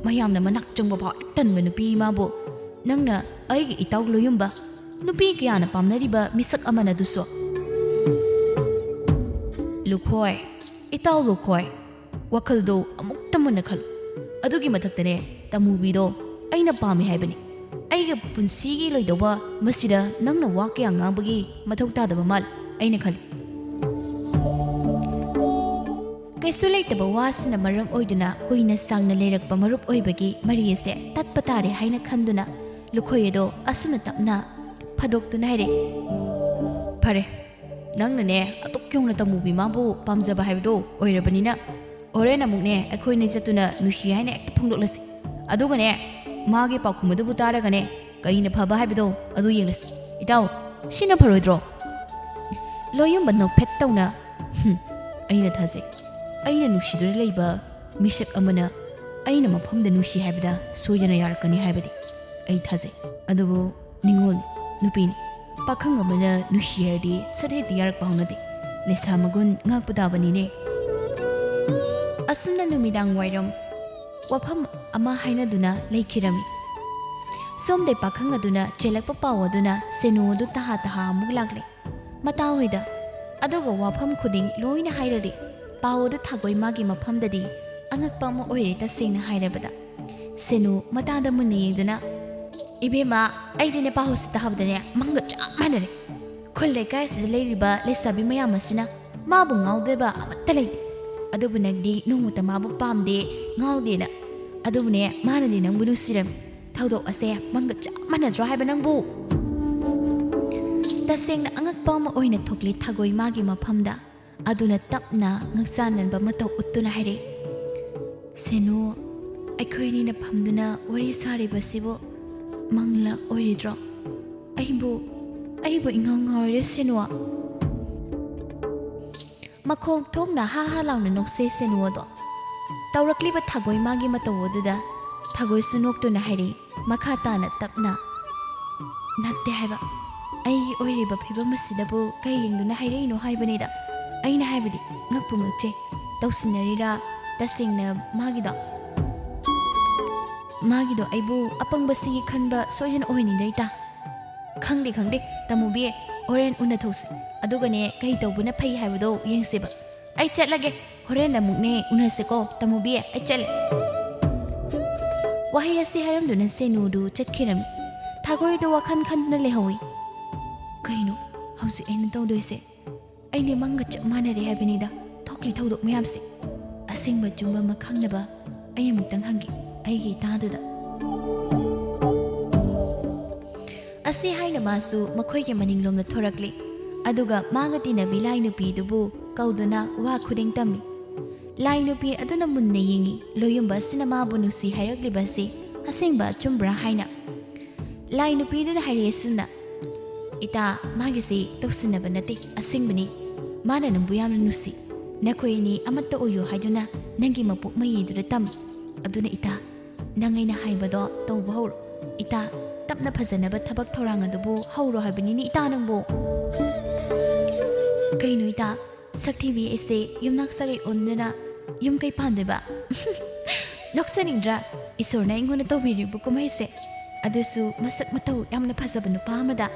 ꯃꯌꯥꯝꯅ ꯃꯅꯥꯛ ꯆꯪꯕ ꯐꯥꯎ ꯇꯟꯕ ꯅꯨꯄꯤ ꯃꯥꯕꯨ ꯅꯪꯅ ꯑꯩꯒꯤ ꯏꯇꯥꯎ ꯂꯣꯌꯨꯝꯕ, ꯅꯨꯄꯤ ꯀꯌꯥꯅ ꯄꯥꯝꯅꯔꯤꯕ ꯃꯤꯁꯛ ꯑꯃꯅ ꯑꯗꯨꯁꯨ꯫ ꯂꯨꯈꯣꯏ, ꯏꯇꯥꯎ ꯂꯨꯈꯣꯏ, ꯋꯥꯈꯜꯗꯣ ꯑꯃꯨꯛꯇ ꯃꯨꯟꯅ ꯈꯜꯂꯨ꯫ ꯑꯗꯨꯒꯤ ꯃꯊꯛꯇꯅꯦ, ꯇꯃꯨꯕꯤꯗꯣ ꯑꯩꯅ ꯄꯥꯝꯃꯤ ꯍꯥꯏꯕꯅꯤ꯫ ꯑꯩꯒ ꯄꯨꯟꯁꯤꯒꯤ ꯂꯣꯏꯗꯧꯕ ꯃꯁꯤꯗ ꯅꯪꯅ ꯋꯥ ꯀꯌꯥ ꯉꯥꯡꯕꯒꯤ ꯃꯊꯧ ꯇꯥꯗꯕ ꯃꯥꯜꯂꯤ ꯑꯩꯅ ꯈꯜꯂꯤ꯫ ꯀꯩꯁꯨ ꯂꯩꯇꯕ ꯋꯥꯁꯤꯅ ꯃꯔꯝ ꯑꯣꯏꯗꯨꯅ ꯀꯨꯏꯅ ꯁꯥꯡꯅ ꯂꯩꯔꯛꯄ ꯃꯔꯨꯞ ꯑꯣꯏꯕꯒꯤ ꯃꯔꯤ ꯑꯁꯦ ꯇꯠꯄ ꯇꯥꯔꯦ ꯍꯥꯏꯅ ꯈꯟꯗꯨꯅ ꯂꯨꯈꯣꯏ ꯑꯗꯣ ꯑꯁꯨꯝꯅ ꯇꯞꯅ ꯐꯥꯗꯣꯛꯇꯨꯅ ꯍꯥꯏꯔꯛꯏ꯫ ꯐꯔꯦ, ꯅꯪꯅꯅꯦ ꯑꯗꯨꯛ ꯌꯧꯅ ꯇꯃꯨꯕꯤ ꯃꯥꯕꯨ ꯄꯥꯝꯖꯕ ꯍꯥꯏꯕꯗꯣ ꯑꯣꯏꯔꯕꯅꯤꯅ, ꯍꯣꯔꯦꯟ ꯑꯃꯨꯛꯅꯦ ꯑꯩꯈꯣꯏꯅꯤ ꯆꯠꯇꯨꯅ ꯅꯨꯡꯁꯤ ꯍꯥꯏꯅ ꯍꯦꯛꯇ ꯐꯣꯡꯗꯣꯛꯂꯁꯤ꯫ ꯑꯗꯨꯒꯅꯦ, ꯃꯥꯒꯤ ꯄꯥꯎꯈꯨꯝ ꯑꯗꯨꯕꯨ ꯇꯥꯔꯒꯅꯦ ꯀꯩꯅ ꯐꯕ ꯍꯥꯏꯕꯗꯣ ꯑꯗꯨ ꯌꯦꯡꯂꯁꯤ꯫ ꯏꯇꯥꯎ, ꯁꯤꯅ ꯐꯔꯣꯏꯗ꯭ꯔꯣ? ꯂꯣꯌꯨꯝꯕ ꯅꯣꯛꯐꯦꯠ ꯇꯧꯅ, "ꯍꯨꯝ, ꯑꯩꯅ ꯊꯥꯖꯩ꯫ ꯑꯩꯅ ꯅꯨꯡꯁꯤꯗꯨꯅ ꯂꯩꯕ ꯃꯤꯁꯛ ꯑꯃꯅ ꯑꯩꯅ ꯃꯐꯝꯗ ꯅꯨꯡꯁꯤ ꯍꯥꯏꯕꯗ ꯁꯣꯏꯗꯅ ꯌꯥꯔꯛꯀꯅꯤ ꯍꯥꯏꯕꯗꯤ ꯑꯩ ꯊꯥꯖꯩ꯫ ꯑꯗꯨꯕꯨ ꯅꯤꯉꯣꯜ ꯅꯨꯄꯤꯅꯤ꯫ ꯄꯥꯈꯪ ꯑꯃꯅ ꯅꯨꯡꯁꯤ ꯍꯥꯏꯔꯗꯤ ꯁꯠ ꯍꯦꯛꯇ ꯌꯥꯔꯛꯄ ꯍꯧꯅꯗꯦ꯫ ꯂꯩꯁꯥ ꯃꯒꯨꯟ ꯉꯥꯛꯄ ꯇꯥꯕꯅꯤꯅꯦ꯫" ꯑꯁꯨꯝꯅ ꯅꯨꯃꯤꯗꯥꯡ ꯋꯥꯏꯔꯝ ꯋꯥꯐꯝ ꯑꯃ ꯍꯥꯏꯅꯗꯨꯅ ꯂꯩꯈꯤꯔꯝꯃꯤ꯫ ꯁꯣꯝꯗꯩ ꯄꯥꯈꯪ ꯑꯗꯨꯅ ꯆꯦꯜꯂꯛꯄ ꯄꯥꯎ ꯑꯗꯨꯅ ꯁꯦꯅꯨ ꯑꯗꯨ ꯇꯍꯥ ꯇꯍꯥ ꯑꯃꯨꯛ ꯂꯥꯛꯂꯦ꯫ ꯃꯇꯥ ꯍꯣꯏꯗ꯫ ꯑꯗꯨꯒ ꯋꯥꯐꯝ ꯈꯨꯗꯤꯡ ꯂꯣꯏꯅ ꯍꯥꯏꯔꯔꯤ꯫ ꯄꯥꯎ ꯑꯗꯨ ꯊꯥꯒꯣꯏ ꯃꯥꯒꯤ ꯃꯐꯝꯗꯗꯤ ꯑꯉꯛꯄ ꯑꯃ ꯑꯣꯏꯔꯦ, ꯇꯁꯦꯡꯅ ꯍꯥꯏꯔꯕꯗ꯫ ꯁꯦꯅꯨ ꯃꯇꯥꯗ ꯃꯨꯟꯅ ꯌꯦꯡꯗꯨꯅ, "ꯏꯕꯦꯝꯃ, ꯑꯩꯗꯤꯅꯦ ꯄꯥꯎꯁꯤ ꯇꯥꯕꯗꯅꯦ ꯃꯪꯒ ꯆꯞ ꯃꯥꯟꯅꯔꯦ꯫ ꯈꯨꯜ ꯂꯩꯀꯥꯏꯁꯤꯗ ꯂꯩꯔꯤꯕ ꯂꯩꯁꯥꯕꯤ ꯃꯌꯥꯝ ꯑꯁꯤꯅ ꯃꯥꯕꯨ ꯉꯥꯎꯗꯕ ꯑꯃꯠꯇ ꯂꯩꯇꯦ꯫ ꯑꯗꯨꯕꯨ ꯅꯪꯗꯤ ꯅꯣꯡꯃꯇ ꯃꯥꯕꯨ ꯄꯥꯝꯗꯦ, ꯉꯥꯎꯗꯦꯅ꯫ ꯑꯗꯨꯕꯨꯅꯦ, ꯃꯥꯅꯗꯤ ꯅꯪꯕꯨ ꯅꯨꯡꯁꯤꯔꯝꯃꯤ꯫ ꯊꯧꯗꯣꯛ ꯑꯁꯦ ꯃꯪꯒ ꯆꯞ ꯃꯥꯟꯅꯗ꯭ꯔꯣ ꯍꯥꯏꯕ ꯅꯪꯕꯨ?" ꯇꯁꯦꯡꯅ ꯑꯉꯛꯄ ꯑꯃ ꯑꯣꯏꯅ ꯊꯣꯛꯂꯤ ꯊꯥꯒꯣꯏ ꯃꯥꯒꯤ ꯃꯐꯝꯗ꯫ ꯑꯗꯨꯅ ꯇꯞꯅ ꯉꯛꯆꯥꯟꯅꯟꯕ ꯃꯇꯧ ꯎꯠꯇꯨꯅ ꯍꯥꯏꯔꯛꯏ, "ꯁꯦꯅꯨ, ꯑꯩꯈꯣꯏ ꯑꯅꯤꯅ ꯐꯝꯗꯨꯅ ꯋꯥꯔꯤ ꯁꯥꯔꯤꯕꯁꯤꯕꯨ ꯃꯪꯂꯥ ꯑꯣꯏꯔꯤꯗ꯭ꯔꯣ? ꯑꯩꯕꯨ, ꯑꯩꯕꯨ ꯏꯉꯥꯎ ꯉꯥꯎꯔꯦ ꯁꯦꯅꯨ꯫" ꯃꯈꯣꯡ ꯊꯣꯛꯅ ꯍꯥ ꯍꯥ ꯂꯥꯎꯅ ꯅꯣꯛꯆꯩ ꯁꯦꯅꯨ ꯑꯗꯣ꯫ ꯇꯧꯔꯛꯂꯤꯕ ꯊꯥꯒꯣꯏ ꯃꯥꯒꯤ ꯃꯇꯧ ꯑꯗꯨꯗ ꯊꯥꯒꯣꯏꯁꯨ ꯅꯣꯛꯇꯨꯅ ꯍꯥꯏꯔꯛꯏ, ꯃꯈꯥ ꯇꯥꯅ ꯇꯞꯅ, "ꯅꯠꯇꯦ ꯍꯥꯏꯕ, ꯑꯩꯒꯤ ꯑꯣꯏꯔꯤꯕ ꯐꯤꯕꯝ ꯑꯁꯤꯗꯕꯨ ꯀꯩ ꯌꯦꯡꯗꯨꯅ ꯍꯥꯏꯔꯛꯏꯅꯣ ꯍꯥꯏꯕꯅꯤꯗ꯫ ꯑꯩꯅ ꯍꯥꯏꯕꯗꯤ ꯉꯛꯄꯨ ꯉꯛꯆꯩ, ꯇꯧꯁꯤꯟꯅꯔꯤꯔꯥ ꯇꯁꯦꯡꯅ ꯃꯥꯒꯤꯗꯣ? ꯃꯥꯒꯤꯗꯣ ꯑꯩꯕꯨ ꯑꯄꯪꯕꯁꯤꯒꯤ ꯈꯟꯕ ꯁꯣꯏꯗꯅ ꯑꯣꯏꯅꯤꯗ ꯏꯇꯥ꯫ ꯈꯪꯗꯦ, ꯈꯪꯗꯦ, ꯇꯥꯃꯣꯕꯤ, ꯍꯣꯔꯦꯟ ꯎꯅꯊꯣꯛꯁꯤ꯫ ꯑꯗꯨꯒꯅꯦ, ꯀꯩ ꯇꯧꯕꯅ ꯐꯩ ꯍꯥꯏꯕꯗꯣ ꯌꯦꯡꯁꯦꯕ꯫ ꯑꯩ ꯆꯠꯂꯒꯦ, ꯍꯣꯔꯦꯟ ꯑꯃꯨꯛꯅꯦ ꯎꯅꯁꯦꯀꯣ, ꯇꯥꯃꯣꯕꯤ, ꯑꯩ ꯆꯠꯂꯦ꯫" ꯋꯥꯍꯩ ꯑꯁꯤ ꯍꯥꯏꯔꯝꯗꯨꯅ ꯁꯦꯅꯨꯗꯨ ꯆꯠꯈꯤꯔꯝꯃꯤ꯫ ꯊꯥꯒꯣꯏꯗꯨ ꯋꯥꯈꯜ ꯈꯟꯗꯨꯅ ꯂꯩꯍꯧꯏ꯫ "ꯀꯩꯅꯣ ꯍꯧꯖꯤꯛ ꯑꯩꯅ ꯇꯧꯗꯣꯏꯁꯦ? ꯑꯩꯗꯤ ꯃꯪꯒ ꯆꯞ ꯃꯥꯟꯅꯔꯦ ꯍꯥꯏꯕꯅꯤꯗ, ꯊꯣꯛꯂꯤ ꯊꯧꯗꯣꯛ ꯃꯌꯥꯝꯁꯦ꯫ ꯑꯁꯦꯡꯕ ꯑꯆꯨꯝꯕ ꯑꯃ ꯈꯪꯅꯕ ꯑꯩ ꯑꯃꯨꯛꯇꯪ ꯍꯪꯒꯦ ꯑꯩꯒꯤ ꯏꯇꯥꯗꯨꯗ꯫" ꯑꯁꯤ ꯍꯥꯏꯅ ꯃꯥꯁꯨ ꯃꯈꯣꯏꯒꯤ ꯃꯅꯤꯡꯂꯣꯝꯗ ꯊꯣꯔꯛꯂꯤ꯫ ꯑꯗꯨꯒ ꯃꯥꯒ ꯇꯤꯟꯅꯕꯤ ꯂꯥꯏ ꯅꯨꯄꯤꯗꯨꯕꯨ ꯀꯧꯗꯨꯅ ꯋꯥ ꯈꯨꯗꯤꯡ ꯇꯝꯃꯤ꯫ ꯂꯥꯏ ꯅꯨꯄꯤ ꯑꯗꯨꯅ ꯃꯨꯟꯅ ꯌꯦꯡꯉꯤ, ꯂꯣꯌꯨꯝꯕ ꯑꯁꯤꯅ ꯃꯥꯕꯨ ꯅꯨꯡꯁꯤ ꯍꯥꯏꯔꯛꯂꯤꯕ ꯑꯁꯤ ꯑꯁꯦꯡꯕ ꯑꯆꯨꯝꯕ꯭ꯔꯥ ꯍꯥꯏꯅ꯫ ꯂꯥꯏ ꯅꯨꯄꯤꯗꯨꯅ ꯍꯥꯏꯔꯛꯏ ꯑꯁꯨꯝꯅ, "ꯏꯇꯥ, ꯃꯥꯒꯤꯁꯤ ꯇꯧꯁꯤꯟꯅꯕ ꯅꯠꯇꯦ, ꯑꯁꯦꯡꯕꯅꯤ꯫ ꯃꯥꯅ ꯅꯪꯕꯨ ꯌꯥꯝꯅ ꯅꯨꯡꯁꯤ꯫ ꯅꯈꯣꯏ ꯑꯅꯤ ꯑꯃꯠꯇ ꯑꯣꯏꯌꯨ ꯍꯥꯏꯗꯨꯅ ꯅꯪꯒꯤ ꯃꯄꯣꯛ ꯃꯌꯩꯗꯨꯗ ꯇꯝꯃꯤ꯫ ꯑꯗꯨꯅ ꯏꯇꯥ, ꯅꯪ ꯑꯩꯅ ꯍꯥꯏꯕꯗꯣ ꯇꯧꯕ ꯍꯧꯔꯣ꯫ ꯏꯇꯥ, ꯇꯞꯅ ꯐꯖꯅꯕ ꯊꯕꯛ ꯊꯧꯔꯥꯡ ꯑꯗꯨꯕꯨ ꯍꯧꯔꯣ ꯍꯥꯏꯕꯅꯤꯅꯦ ꯏꯇꯥ ꯅꯪꯕꯨ꯫" "ꯀꯩꯅꯣ ꯏꯇꯥ, ꯁꯛꯊꯤꯕꯤ ꯑꯩꯁꯦ ꯌꯨꯝꯅꯥꯛ ꯁꯥꯒꯩ ꯑꯣꯟꯗꯨꯅ ꯌꯨꯝ ꯀꯩ ꯄꯥꯟꯗꯣꯏꯕ?" "ꯅꯣꯛꯆꯅꯤꯡꯗ꯭ꯔꯥ? ꯏꯁꯣꯔꯅ ꯑꯩꯉꯣꯟꯗ ꯇꯧꯕꯤꯔꯤꯕ ꯀꯨꯝꯍꯩꯁꯦ, ꯑꯗꯨꯁꯨ ꯃꯁꯛ ꯃꯇꯧ ꯌꯥꯝꯅ ꯐꯖꯕ ꯅꯨꯄꯥ ꯑꯃꯗ꯫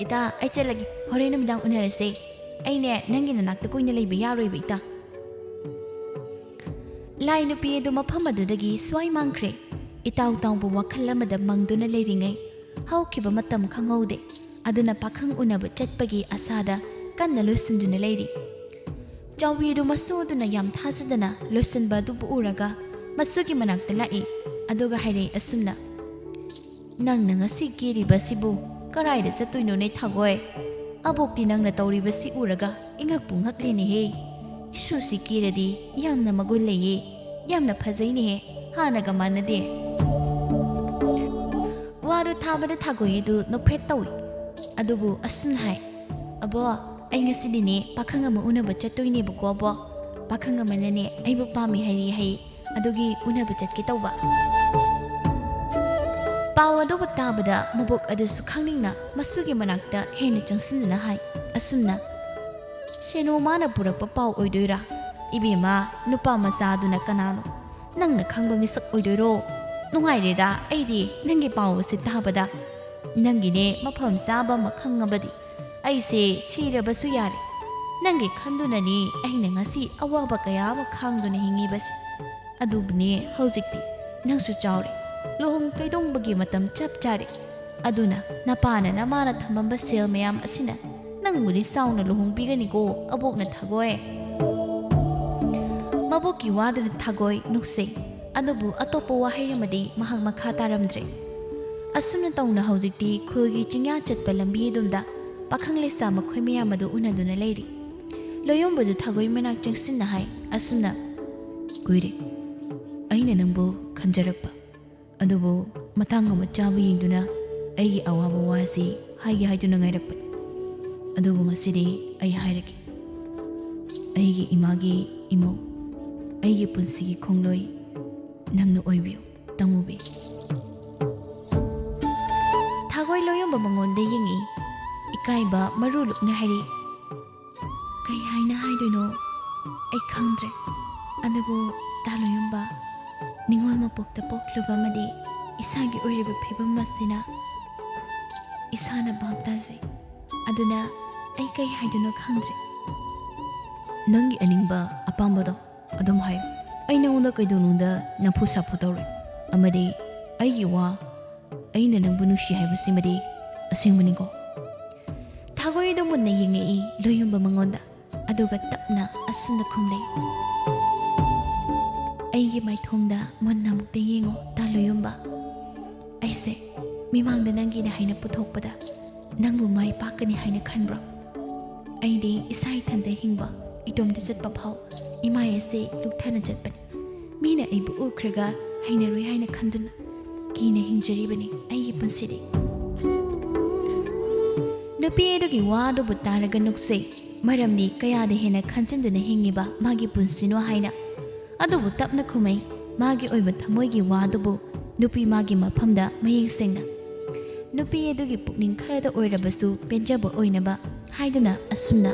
ꯏꯇꯥ, ꯑꯩ ꯆꯠꯂꯒꯦ, ꯍꯣꯔꯦꯟ ꯅꯨꯃꯤꯗꯥꯡ ꯎꯅꯔꯁꯦ꯫ ꯑꯩꯅꯦ ꯅꯪꯒꯤ ꯅꯅꯥꯛꯇ ꯀꯨꯏꯅ ꯂꯩꯕ ꯌꯥꯔꯣꯏꯕ ꯏꯇꯥ꯫" ꯂꯥꯏ ꯅꯨꯄꯤ ꯑꯗꯨ ꯃꯐꯝ ꯑꯗꯨꯗꯒꯤ ꯁ꯭ꯋꯥꯏ ꯃꯥꯡꯈ꯭ꯔꯦ꯫ ꯏꯇꯥꯎ ꯇꯥꯎꯕ ꯋꯥꯈꯜ ꯑꯃꯗ ꯃꯪꯗꯨꯅ ꯂꯩꯔꯤꯉꯩ ꯍꯧꯈꯤꯕ ꯃꯇꯝ ꯈꯪꯍꯧꯗꯦ꯫ ꯑꯗꯨꯅ ꯄꯥꯈꯪ ꯎꯅꯕ ꯆꯠꯄꯒꯤ ꯑꯁꯥꯗ ꯀꯟꯅ ꯂꯣꯏꯁꯤꯟꯗꯨꯅ ꯂꯩꯔꯤ꯫ ꯆꯥꯎꯕꯤ ꯑꯗꯨ ꯃꯁꯨ ꯑꯗꯨꯅ ꯌꯥꯝ ꯊꯥꯖꯗꯅ ꯂꯣꯏꯁꯤꯟꯕ ꯑꯗꯨꯕꯨ ꯎꯔꯒ ꯃꯁꯨꯒꯤ ꯃꯅꯥꯛꯇ ꯂꯥꯛꯏ꯫ ꯑꯗꯨꯒ ꯍꯥꯏꯔꯛꯏ ꯑꯁꯨꯝꯅ, "ꯅꯪꯅ ꯉꯁꯤ ꯀꯦꯔꯤꯕꯁꯤꯕꯨ ꯀꯔꯥꯏꯗ ꯆꯠꯇꯣꯏꯅꯣꯅꯦ ꯊꯥꯒꯣꯏ? ꯑꯕꯣꯛꯇꯤ ꯅꯪꯅ ꯇꯧꯔꯤꯕꯁꯤ ꯎꯔꯒ ꯏꯉꯛꯄꯨ ꯉꯛꯂꯦꯅꯦꯍꯦ꯫ ꯏꯁꯨꯁꯤ ꯀꯦꯔꯗꯤ ꯌꯥꯝꯅ ꯃꯒꯨꯟ ꯂꯩꯌꯦ, ꯌꯥꯝꯅ ꯐꯖꯩꯅꯦꯍꯦ, ꯍꯥꯟꯅꯒ ꯃꯥꯟꯅꯗꯦ꯫" ꯋꯥꯗꯨ ꯊꯥꯕꯗ ꯊꯥꯒꯣꯏ ꯑꯗꯨ ꯅꯣꯛꯐꯦꯠ ꯇꯧꯏ꯫ ꯑꯗꯨꯕꯨ ꯑꯁꯨꯝꯅ ꯍꯥꯏ, "ꯑꯕꯣ, ꯑꯩ ꯉꯁꯤꯗꯤꯅꯦ ꯄꯥꯈꯪ ꯑꯃ ꯎꯅꯕ ꯆꯠꯇꯣꯏꯅꯦꯕꯀꯣ ꯑꯕꯣ꯫ ꯄꯥꯈꯪ ꯑꯃꯅꯅꯦ ꯑꯩꯕꯨ ꯄꯥꯝꯃꯤ ꯍꯥꯏꯔꯤ ꯍꯥꯏꯌꯦ꯫ ꯑꯗꯨꯒꯤ ꯎꯅꯕ ꯆꯠꯀꯦ ꯇꯧꯕ꯫" ꯄꯥꯎ ꯑꯗꯨꯕꯨ ꯇꯥꯕꯗ ꯃꯕꯣꯛ ꯑꯗꯨꯁꯨ ꯈꯪꯅꯤꯡꯅ ꯃꯁꯨꯒꯤ ꯃꯅꯥꯛꯇ ꯍꯦꯟꯅ ꯆꯪꯁꯤꯟꯗꯨꯅ ꯍꯥꯏ ꯑꯁꯨꯝꯅ, "ꯁꯦꯅꯨ ꯃꯥꯅ ꯄꯨꯔꯛꯄ ꯄꯥꯎ ꯑꯣꯏꯗꯣꯏꯔꯥ? ꯏꯕꯦꯝꯃ, ꯅꯨꯄꯥ ꯃꯆꯥꯗꯨꯅ ꯀꯅꯥꯅꯣ? ꯅꯪꯅ ꯈꯪꯕ ꯃꯤꯁꯛ ꯑꯣꯏꯗꯣꯏꯔꯣ? ꯅꯨꯡꯉꯥꯏꯔꯦꯗ ꯑꯩꯗꯤ ꯅꯪꯒꯤ ꯄꯥꯎ ꯑꯁꯤ ꯇꯥꯕꯗ꯫ ꯅꯪꯒꯤꯅꯦ ꯃꯐꯝ ꯆꯥꯕ ꯑꯃ ꯈꯪꯉꯕꯗꯤ ꯑꯩꯁꯦ ꯁꯤꯔꯕꯁꯨ ꯌꯥꯔꯦ꯫ ꯅꯪꯒꯤ ꯈꯟꯗꯨꯅꯅꯤ ꯑꯩꯅ ꯉꯁꯤ ꯑꯋꯥꯕ ꯀꯌꯥ ꯑꯃ ꯈꯥꯡꯗꯨꯅ ꯍꯤꯡꯉꯤꯕꯁꯦ꯫ ꯑꯗꯨꯕꯨꯅꯦ ꯍꯧꯖꯤꯛꯇꯤ ꯅꯪꯁꯨ ꯆꯥꯎꯔꯦ, ꯂꯨꯍꯣꯡ ꯀꯩꯗꯣꯡꯕꯒꯤ ꯃꯇꯝ ꯆꯞ ꯆꯥꯔꯦ꯫ ꯑꯗꯨꯅ ꯅꯄꯥꯅ ꯅꯃꯥꯅ ꯊꯝꯃꯝꯕ ꯁꯦꯜ ꯃꯌꯥꯝ ꯑꯁꯤꯅ ꯅꯪꯕꯨꯗꯤ ꯆꯥꯎꯅ ꯂꯨꯍꯣꯡꯕꯤꯒꯅꯤꯀꯣ ꯑꯕꯣꯛꯅ ꯊꯥꯒꯣꯏ꯫" ꯃꯕꯣꯛꯀꯤ ꯋꯥꯗꯨꯅ ꯊꯥꯒꯣꯏ ꯅꯣꯛꯆꯩ꯫ ꯑꯗꯨꯕꯨ ꯑꯇꯣꯞꯄ ꯋꯥꯍꯩ ꯑꯃꯗꯤ ꯃꯍꯥꯛ ꯃꯈꯥ ꯇꯥꯔꯝꯗ꯭ꯔꯦ꯫ ꯑꯁꯨꯝꯅ ꯇꯧꯅ ꯍꯧꯖꯤꯛꯇꯤ ꯈꯨꯜꯒꯤ ꯆꯤꯡꯌꯥ ꯆꯠꯄ ꯂꯝꯕꯤ ꯑꯗꯨꯝꯗ ꯄꯥꯈꯪ ꯂꯩꯁꯥ ꯃꯈꯣꯏ ꯃꯌꯥꯝ ꯑꯗꯨ ꯎꯅꯗꯨꯅ ꯂꯩꯔꯤ꯫ ꯂꯣꯌꯣꯝꯕꯗꯨ ꯊꯥꯒꯣꯏ ꯃꯅꯥꯛ ꯆꯪꯁꯤꯟꯅ ꯍꯥꯏ ꯑꯁꯨꯝꯅ, "ꯀꯨꯏꯔꯦ ꯑꯩꯅ ꯅꯪꯕꯨ ꯈꯟꯖꯔꯛꯄ꯫ ꯑꯗꯨꯕꯨ ꯃꯇꯥꯡ ꯑꯃ ꯆꯥꯕ ꯌꯦꯡꯗꯨꯅ ꯑꯩꯒꯤ ꯑꯋꯥꯕ ꯋꯥꯁꯤ ꯍꯥꯏꯒꯦ ꯍꯥꯏꯗꯨꯅ ꯉꯥꯏꯔꯛꯄꯅꯤ꯫ ꯑꯗꯨꯕꯨ ꯉꯁꯤꯗꯤ ꯑꯩ ꯍꯥꯏꯔꯒꯦ꯫ ꯑꯩꯒꯤ ꯏꯃꯥꯒꯤ ꯏꯃꯧ, ꯑꯩꯒꯤ ꯄꯨꯟꯁꯤꯒꯤ ꯈꯣꯡꯂꯣꯏ ꯅꯪꯅ ꯑꯣꯏꯕꯤꯌꯨ ꯇꯃꯨꯕꯤ꯫" ꯊꯥꯒꯣꯏ ꯂꯣꯌꯣꯝꯕ ꯃꯉꯣꯟꯗ ꯌꯦꯡꯉꯤ꯫ ꯏꯀꯥꯏꯕ ꯃꯔꯨ ꯂꯨꯞꯅ ꯍꯥꯏꯔꯤ, "ꯀꯩ ꯍꯥꯏꯅ ꯍꯥꯏꯗꯣꯏꯅꯣ ꯑꯩ ꯈꯪꯗ꯭ꯔꯦ꯫ ꯑꯗꯨꯕꯨ ꯇꯥ ꯂꯣꯌꯣꯝꯕ, ꯅꯤꯉꯣꯜ ꯃꯄꯣꯛꯇ ꯄꯣꯛꯂꯨꯕ ꯑꯃꯗꯤ ꯏꯁꯥꯒꯤ ꯑꯣꯏꯔꯤꯕ ꯐꯤꯕꯝ ꯑꯁꯤꯅ ꯏꯁꯥꯅ ꯚꯥꯞ ꯇꯥꯖꯩ꯫ ꯑꯗꯨꯅ ꯑꯩ ꯀꯩ ꯍꯥꯏꯗꯣꯏꯅꯣ ꯈꯪꯗ꯭ꯔꯦ꯫" "ꯅꯪꯒꯤ ꯑꯅꯤꯡꯕ ꯑꯄꯥꯝꯕꯗꯣ ꯑꯗꯨꯝ ꯍꯥꯏꯌꯨ꯫ ꯑꯩ ꯅꯉꯣꯟꯗ ꯀꯩꯗꯧꯅꯨꯡꯗ ꯅꯝꯐꯨ ꯁꯥꯐꯨ ꯇꯧꯔꯣꯏ꯫ ꯑꯃꯗꯤ ꯑꯩꯒꯤ ꯋꯥ, ꯑꯩꯅ ꯅꯪꯕꯨ ꯅꯨꯡꯁꯤ ꯍꯥꯏꯕꯁꯤꯃꯗꯤ ꯑꯁꯦꯡꯕꯅꯤꯀꯣ?" ꯊꯥꯒꯣꯏ ꯑꯗꯨ ꯃꯨꯟꯅ ꯌꯦꯡꯉꯛꯏ ꯂꯣꯌꯣꯝꯕ ꯃꯉꯣꯟꯗ, ꯑꯗꯨꯒ ꯇꯞꯅ ꯑꯁꯨꯝꯅ ꯈꯨꯝꯂꯦ, "ꯑꯩꯒꯤ ꯃꯥꯏꯊꯣꯡꯗ ꯃꯨꯟꯅ ꯑꯃꯨꯛꯇ ꯌꯦꯡꯉꯨ ꯇꯥ ꯂꯣꯌꯣꯝꯕ꯫ ꯑꯩꯁꯦ ꯃꯤꯃꯥꯡꯗ ꯅꯪꯒꯤꯅꯦ ꯍꯥꯏꯅ ꯄꯨꯊꯣꯛꯄꯗ ꯅꯪꯕꯨ ꯃꯥꯏ ꯄꯥꯛꯀꯅꯤ ꯍꯥꯏꯅ ꯈꯟꯕ꯭ꯔꯣ? ꯑꯩꯗꯤ ꯏꯁꯥ ꯏꯊꯟꯇ ꯍꯤꯡꯕ, ꯏꯇꯣꯝꯇ ꯆꯠꯄ ꯐꯥꯎ ꯏꯃꯥꯏ ꯑꯁꯦ ꯂꯨꯞꯊꯅ ꯆꯠꯄꯅꯤ꯫ ꯃꯤꯅ ꯑꯩꯕꯨ ꯎꯈ꯭ꯔꯒ ꯍꯩꯅꯔꯣꯏ ꯍꯥꯏꯅ ꯈꯟꯗꯨꯅ ꯀꯤꯅ ꯍꯤꯡꯖꯔꯤꯕꯅꯤ ꯑꯩꯒꯤ ꯄꯨꯟꯁꯤꯗꯤ꯫" ꯅꯨꯄꯤ ꯑꯗꯨꯒꯤ ꯋꯥ ꯑꯗꯨꯕꯨ ꯇꯥꯔꯒ ꯅꯣꯛꯆꯩ꯫ ꯃꯔꯝꯗꯤ ꯀꯌꯥꯗ ꯍꯦꯟꯅ ꯈꯟꯖꯤꯟꯗꯨꯅ ꯍꯤꯡꯉꯤꯕ ꯃꯥꯒꯤ ꯄꯨꯟꯁꯤꯅꯣ ꯍꯥꯏꯅ꯫ ꯑꯗꯨꯕꯨ ꯇꯞꯅ ꯈꯨꯝꯃꯩ, ꯃꯥꯒꯤ ꯑꯣꯏꯕ ꯊꯃꯣꯏꯒꯤ ꯋꯥ ꯑꯗꯨꯕꯨ ꯅꯨꯄꯤ ꯃꯥꯒꯤ ꯃꯐꯝꯗ ꯃꯌꯦꯛ ꯁꯦꯡꯅ, ꯅꯨꯄꯤ ꯑꯗꯨꯒꯤ ꯄꯨꯛꯅꯤꯡ ꯈꯔꯗ ꯑꯣꯏꯔꯕꯁꯨ ꯄꯦꯟꯖꯕ ꯑꯣꯏꯅꯕ ꯍꯥꯏꯗꯨꯅ ꯑꯁꯨꯝꯅ,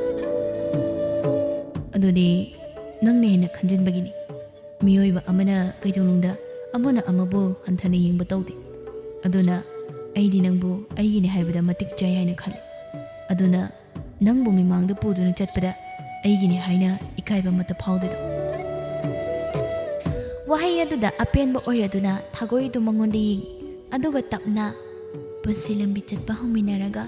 "ꯑꯗꯨꯗꯤ ꯅꯪꯅ ꯍꯦꯟꯅ ꯈꯟꯖꯤꯟꯕꯒꯤꯅꯤ꯫ ꯃꯤꯑꯣꯏꯕ ꯑꯃꯅ ꯀꯩꯗꯧꯅꯨꯡꯗ ꯑꯃꯅ ꯑꯃꯕꯨ ꯍꯟꯊꯅ ꯌꯦꯡꯕ ꯇꯧꯗꯦ꯫ ꯑꯗꯨꯅ ꯑꯩꯗꯤ ꯅꯪꯕꯨ ꯑꯩꯒꯤꯅꯤ ꯍꯥꯏꯕꯗ ꯃꯇꯤꯛ ꯆꯥꯏ ꯍꯥꯏꯅ ꯈꯜꯂꯤ꯫ ꯑꯗꯨꯅ ꯅꯪꯕꯨ ꯃꯤꯃꯥꯡꯗ ꯄꯨꯗꯨꯅ ꯆꯠꯄꯗ ꯑꯩꯒꯤꯅꯤ ꯍꯥꯏꯅ ꯏꯀꯥꯏꯕ ꯑꯃꯠꯇ ꯐꯥꯎꯗꯦꯗꯣ꯫" ꯋꯥꯍꯩ ꯑꯗꯨꯗ ꯑꯄꯦꯟꯕ ꯑꯣꯏꯔꯗꯨꯅ ꯊꯥꯒꯣꯏꯗꯨ ꯃꯉꯣꯟꯗ ꯌꯦꯡꯉꯤ꯫ ꯑꯗꯨꯒ ꯇꯞꯅ, "ꯄꯨꯟꯁꯤ ꯂꯝꯕꯤ ꯆꯠꯄ ꯍꯧꯃꯤꯟꯅꯔꯒ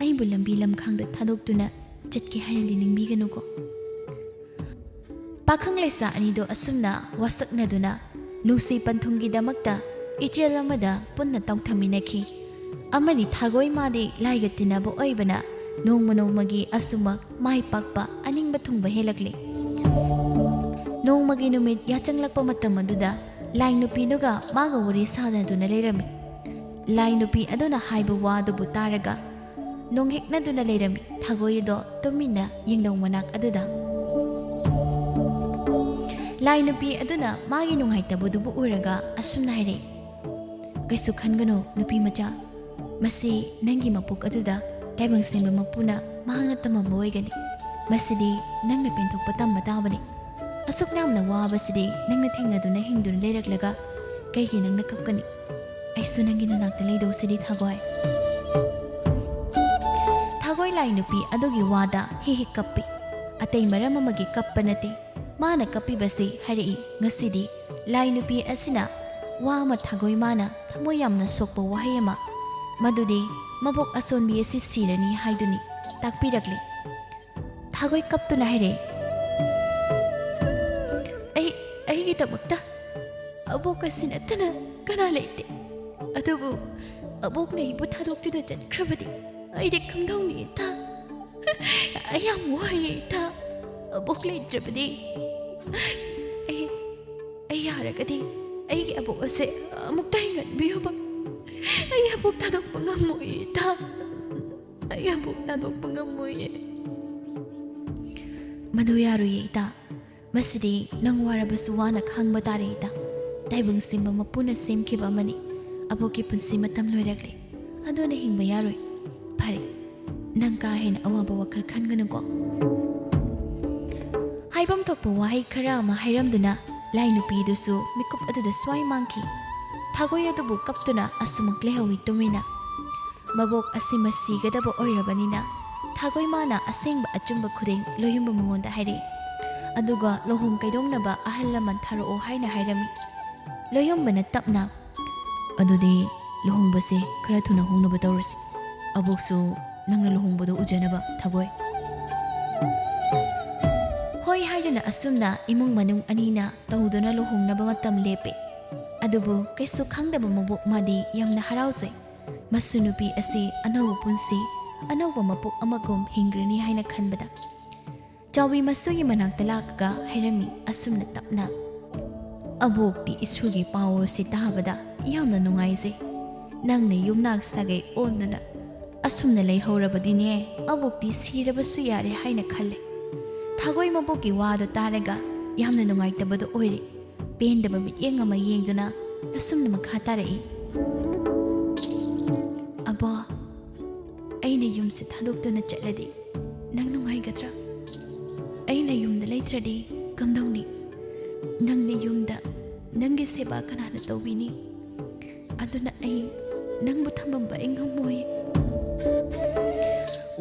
ꯑꯩꯕꯨ ꯂꯝꯕꯤ ꯂꯝꯈꯥꯡꯗ ꯊꯥꯗꯣꯛꯇꯨꯅ ꯆꯠꯀꯦ ꯍꯥꯏꯅꯗꯤ ꯅꯤꯡꯕꯤꯒꯅꯨꯀꯣ꯫" ꯄꯥꯈꯪ ꯂꯩꯁꯥ ꯑꯅꯤꯗꯨ ꯑꯁꯨꯝꯅ ꯋꯥꯁꯛꯅꯗꯨꯅ ꯅꯨꯡꯁꯤ ꯄꯟꯊꯨꯡꯒꯤꯗꯃꯛꯇ ꯏꯆꯦꯜ ꯑꯃꯗ ꯄꯨꯟꯅ ꯇꯧꯊꯃꯤꯟꯅꯈꯤ꯫ ꯑꯃꯗꯤ ꯊꯥꯒꯣꯏ ꯃꯥꯗꯤ ꯂꯥꯏꯒ ꯇꯤꯟꯅꯕ ꯑꯣꯏꯕꯅ ꯅꯣꯡꯃ ꯅꯣꯡꯃꯒꯤ ꯑꯁꯨꯃꯛ ꯃꯥꯏ ꯄꯥꯛꯄ ꯑꯅꯤꯡꯕ ꯊꯨꯡꯕ ꯍꯦꯜꯂꯛꯂꯤ꯫ ꯅꯣꯡꯃꯒꯤ ꯅꯨꯃꯤꯠ ꯌꯥꯆꯪꯂꯛꯄ ꯃꯇꯝ ꯑꯗꯨꯗ ꯂꯥꯏ ꯅꯨꯄꯤꯗꯨꯒ ꯃꯥꯒ ꯋꯥꯔꯤ ꯁꯥꯅꯗꯨꯅ ꯂꯩꯔꯝꯃꯤ꯫ ꯂꯥꯏ ꯅꯨꯄꯤ ꯑꯗꯨꯅ ꯍꯥꯏꯕ ꯋꯥꯗꯨꯕꯨ ꯇꯥꯔꯒ ꯅꯣꯡꯍꯤꯛꯅꯗꯨꯅ ꯂꯩꯔꯝꯃꯤ ꯊꯥꯒꯣꯏ ꯑꯗꯣ ꯇꯨꯃꯤꯟꯅ ꯌꯦꯡꯗꯧ ꯃꯅꯥꯛ ꯑꯗꯨꯗ꯫ ꯂꯥꯏ ꯅꯨꯄꯤ ꯑꯗꯨꯅ ꯃꯥꯒꯤ ꯅꯨꯡꯉꯥꯏꯇꯕꯗꯨꯕꯨ ꯎꯔꯒ ꯑꯁꯨꯝꯅ ꯍꯥꯏꯔꯛꯏ, "ꯀꯩꯁꯨ ꯈꯟꯒꯅꯨ ꯅꯨꯄꯤ ꯃꯆꯥ, ꯃꯁꯤ ꯅꯪꯒꯤ ꯃꯄꯣꯛ ꯑꯗꯨꯗ ꯇꯥꯏꯕꯪ ꯁꯦꯝꯕ ꯃꯄꯨꯅ ꯃꯍꯥꯛꯅ ꯇꯝꯃꯝꯕ ꯑꯣꯏꯒꯅꯤ꯫ ꯃꯁꯤꯗꯤ ꯅꯪꯅ ꯄꯦꯟꯊꯣꯛꯄ ꯇꯝꯕ ꯇꯥꯕꯅꯤ꯫ ꯑꯁꯨꯛ ꯌꯥꯝꯅ ꯋꯥꯕꯁꯤꯗꯤ ꯅꯪꯅ ꯊꯦꯡꯅꯗꯨꯅ ꯍꯤꯡꯗꯨꯅ ꯂꯩꯔꯛꯂꯒ ꯀꯩꯒꯤ ꯅꯪꯅ ꯀꯞꯀꯅꯤ? ꯑꯩꯁꯨ ꯅꯪꯒꯤ ꯅꯅꯥꯛꯇ ꯂꯩꯗꯧꯁꯤꯗꯤ ꯊꯥꯒꯣꯏ꯫" ꯊꯥꯒꯣꯏ ꯂꯥꯏ ꯅꯨꯄꯤ ꯑꯗꯨꯒꯤ ꯋꯥꯗ ꯍꯤ ꯍꯤ ꯀꯞꯄꯤ꯫ ꯑꯇꯩ ꯃꯔꯝ ꯑꯃꯒꯤ ꯀꯞꯄ ꯅꯠꯇꯦ꯫ ꯃꯥꯅ ꯀꯞꯄꯤꯕꯁꯤ ꯍꯥꯏꯔꯛꯏ, ꯉꯁꯤꯗꯤ ꯂꯥꯏ ꯅꯨꯄꯤ ꯑꯁꯤꯅ ꯋꯥ ꯑꯃ ꯊꯥꯒꯣꯏ ꯃꯥꯅ ꯊꯃꯣꯏ ꯌꯥꯝꯅ ꯁꯣꯛꯄ ꯋꯥꯍꯩ ꯑꯃ, ꯃꯗꯨꯗꯤ ꯃꯕꯣꯛ ꯑꯁꯣꯟꯕꯤ ꯑꯁꯤ ꯁꯤꯔꯅꯤ ꯍꯥꯏꯗꯨꯅꯤ ꯇꯥꯛꯄꯤꯔꯛꯂꯤ꯫ ꯊꯥꯒꯣꯏ ꯀꯞꯇꯨꯅ ꯍꯥꯏꯔꯛꯏ, "ꯑꯩ, ꯑꯩꯒꯤꯗꯃꯛꯇ ꯑꯕꯣꯛ ꯑꯁꯤ ꯅꯠꯇꯅ ꯀꯅꯥ ꯂꯩꯇꯦ꯫ ꯑꯗꯨꯕꯨ ꯑꯕꯣꯛꯅ ꯑꯩꯕꯨ ꯊꯥꯗꯣꯛꯇꯨꯅ ꯆꯠꯈ꯭ꯔꯕꯗꯤ ꯑꯩꯗꯤ ꯀꯝꯗꯧꯅꯤ ꯏꯇꯥ? ꯑꯩ ꯌꯥꯝ ꯋꯥꯏꯌꯦ ꯏꯇꯥ꯫ ꯑꯕꯣꯛ ꯂꯩꯇ꯭ꯔꯕꯗꯤ ꯑꯩ, ꯑꯩ ꯌꯥꯔꯒꯗꯤ ꯑꯩꯒꯤ ꯑꯕꯣꯛ ꯑꯁꯦ ꯑꯃꯨꯛꯇ ꯍꯤꯡꯍꯟꯕꯤꯌꯨꯕ꯫ ꯑꯩ ꯑꯕꯣꯛ ꯊꯥꯗꯣꯛꯄ ꯉꯝꯃꯣꯏ ꯏꯇꯥ꯫ ꯑꯩ ꯑꯕꯣꯛ ꯊꯥꯗꯣꯛꯄ ꯉꯝꯃꯣꯏꯌꯦ꯫" "ꯃꯗꯨ ꯌꯥꯔꯣꯏꯌꯦ ꯏꯇꯥ꯫ ꯃꯁꯤꯗꯤ ꯅꯪ ꯋꯥꯔꯕꯁꯨ ꯋꯥꯅ ꯈꯥꯡꯕ ꯇꯥꯔꯦ ꯏꯇꯥ꯫ ꯇꯥꯏꯕꯪ ꯁꯦꯝꯕ ꯃꯄꯨꯅ ꯁꯦꯝꯈꯤꯕ ꯑꯃꯅꯤ꯫ ꯑꯕꯣꯛꯀꯤ ꯄꯨꯟꯁꯤ ꯃꯇꯝ ꯂꯣꯏꯔꯛꯂꯦ꯫ ꯑꯗꯨꯅ ꯍꯤꯡꯕ ꯌꯥꯔꯣꯏ꯫ ꯐꯔꯦ, ꯅꯪ ꯀꯥ ꯍꯦꯟꯅ ꯑꯋꯥꯕ ꯋꯥꯈꯜ ꯈꯟꯒꯅꯨꯀꯣ꯫ ꯍꯥꯏꯐꯝ ꯊꯣꯛꯄ ꯋꯥꯍꯩ ꯈꯔ ꯑꯃ ꯍꯥꯏꯔꯝꯗꯨꯅ ꯂꯥꯏ ꯅꯨꯄꯤꯗꯨꯁꯨ ꯃꯤꯀꯨꯞ ꯑꯗꯨꯗ ꯁ꯭ꯋꯥꯏ ꯃꯥꯡꯈꯤ꯫ ꯊꯥꯒꯣꯏ ꯑꯗꯨꯕꯨ ꯀꯞꯇꯨꯅ ꯑꯁꯨꯃꯛ ꯂꯩꯍꯧꯏ ꯇꯨꯃꯤꯟꯅ꯫ ꯃꯕꯣꯛ ꯑꯁꯤꯃ ꯁꯤꯒꯗꯕ ꯑꯣꯏꯔꯕꯅꯤꯅ ꯊꯥꯒꯣꯏ ꯃꯥꯅ ꯑꯁꯦꯡꯕ ꯑꯆꯨꯝꯕ ꯈꯨꯗꯤꯡ ꯂꯣꯌꯨꯝꯕ ꯃꯉꯣꯟꯗ ꯍꯥꯏꯔꯛꯏ꯫ ꯑꯗꯨꯒ ꯂꯨꯍꯣꯡ ꯀꯩꯗꯧꯅꯕ ꯑꯍꯜ ꯂꯃꯟ ꯊꯥꯔꯛꯑꯣ ꯍꯥꯏꯅ ꯍꯥꯏꯔꯝꯃꯤ꯫ ꯂꯣꯌꯨꯝꯕꯅ ꯇꯞꯅ, "ꯑꯗꯨꯗꯤ ꯂꯨꯍꯣꯡꯕꯁꯦ ꯈꯔ ꯊꯨꯅ ꯍꯣꯡꯅꯕ ꯇꯧꯔꯁꯤ꯫ ꯑꯕꯣꯛꯁꯨ ꯅꯪꯅ ꯂꯨꯍꯣꯡꯕꯗꯣ ꯎꯖꯅꯕ, ꯊꯥꯒꯣꯏ꯫" ꯍꯣꯏ ꯍꯥꯏꯗꯨꯅ ꯑꯁꯨꯝꯅ ꯏꯃꯨꯡ ꯃꯅꯨꯡ ꯑꯅꯤꯅ ꯇꯧꯗꯨꯅ ꯂꯨꯍꯣꯡꯅꯕ ꯃꯇꯝ ꯂꯦꯞꯄꯦ꯫ ꯑꯗꯨꯕꯨ ꯀꯩꯁꯨ ꯈꯪꯗꯕ ꯃꯕꯣꯛ ꯃꯥꯗꯤ ꯌꯥꯝꯅ ꯍꯔꯥꯎꯖꯩ꯫ ꯃꯁꯨ ꯅꯨꯄꯤ ꯑꯁꯤ ꯑꯅꯧꯕ ꯄꯨꯟꯁꯤ, ꯑꯅꯧꯕ ꯃꯄꯣꯛ ꯑꯃꯒꯨꯝ ꯍꯤꯡꯈ꯭ꯔꯅꯤ ꯍꯥꯏꯅ ꯈꯟꯕꯗ꯫ ꯆꯥꯎꯕꯤ ꯃꯁꯨꯒꯤ ꯃꯅꯥꯛꯇ ꯂꯥꯛꯂꯒ ꯍꯥꯏꯔꯝꯃꯤ ꯑꯁꯨꯝꯅ ꯇꯞꯅ, "ꯑꯕꯣꯛꯇꯤ ꯏꯁꯣꯔꯒꯤ ꯄꯥꯎ ꯑꯁꯤ ꯇꯥꯕꯗ ꯌꯥꯝꯅ ꯅꯨꯡꯉꯥꯏꯖꯩ꯫ ꯅꯪꯅ ꯌꯨꯝꯅꯥꯛ ꯁꯥꯒꯩ ꯑꯣꯟꯗꯨꯅ ꯑꯁꯨꯝꯅ ꯂꯩꯍꯧꯔꯕꯗꯤꯅꯦ, ꯑꯕꯣꯛꯇꯤ ꯁꯤꯔꯕꯁꯨ ꯌꯥꯔꯦ ꯍꯥꯏꯅ ꯈꯜꯂꯦ꯫" ꯊꯥꯒꯣꯏ ꯃꯕꯣꯛꯀꯤ ꯋꯥꯗꯣ ꯇꯥꯔꯒ ꯌꯥꯝꯅ ꯅꯨꯡꯉꯥꯏꯇꯕꯗꯣ ꯑꯣꯏꯔꯦ꯫ ꯄꯦꯟꯗꯕ ꯃꯤꯠꯌꯦꯡ ꯑꯃ ꯌꯦꯡꯗꯨꯅ ꯑꯁꯨꯝꯅ ꯃꯈꯥ ꯇꯥꯔꯛꯏ, "ꯑꯕꯣ, ꯑꯩꯅ ꯌꯨꯝꯁꯦ ꯊꯥꯗꯣꯛꯇꯨꯅ ꯆꯠꯂꯗꯤ ꯅꯪ ꯅꯨꯡꯉꯥꯏꯒꯗ꯭ꯔꯥ? ꯑꯩꯅ ꯌꯨꯝꯗ ꯂꯩꯇ꯭ꯔꯗꯤ ꯀꯝꯗꯧꯅꯤ? ꯅꯪꯅ ꯌꯨꯝꯗ ꯅꯪꯒꯤ ꯁꯦꯕꯥ ꯀꯅꯥꯅ ꯇꯧꯕꯤꯅꯤ? ꯑꯗꯨꯅ ꯑꯩ ꯅꯪꯕꯨ ꯊꯝꯃꯝꯕ ꯑꯩ ꯉꯝꯃꯣꯏ꯫"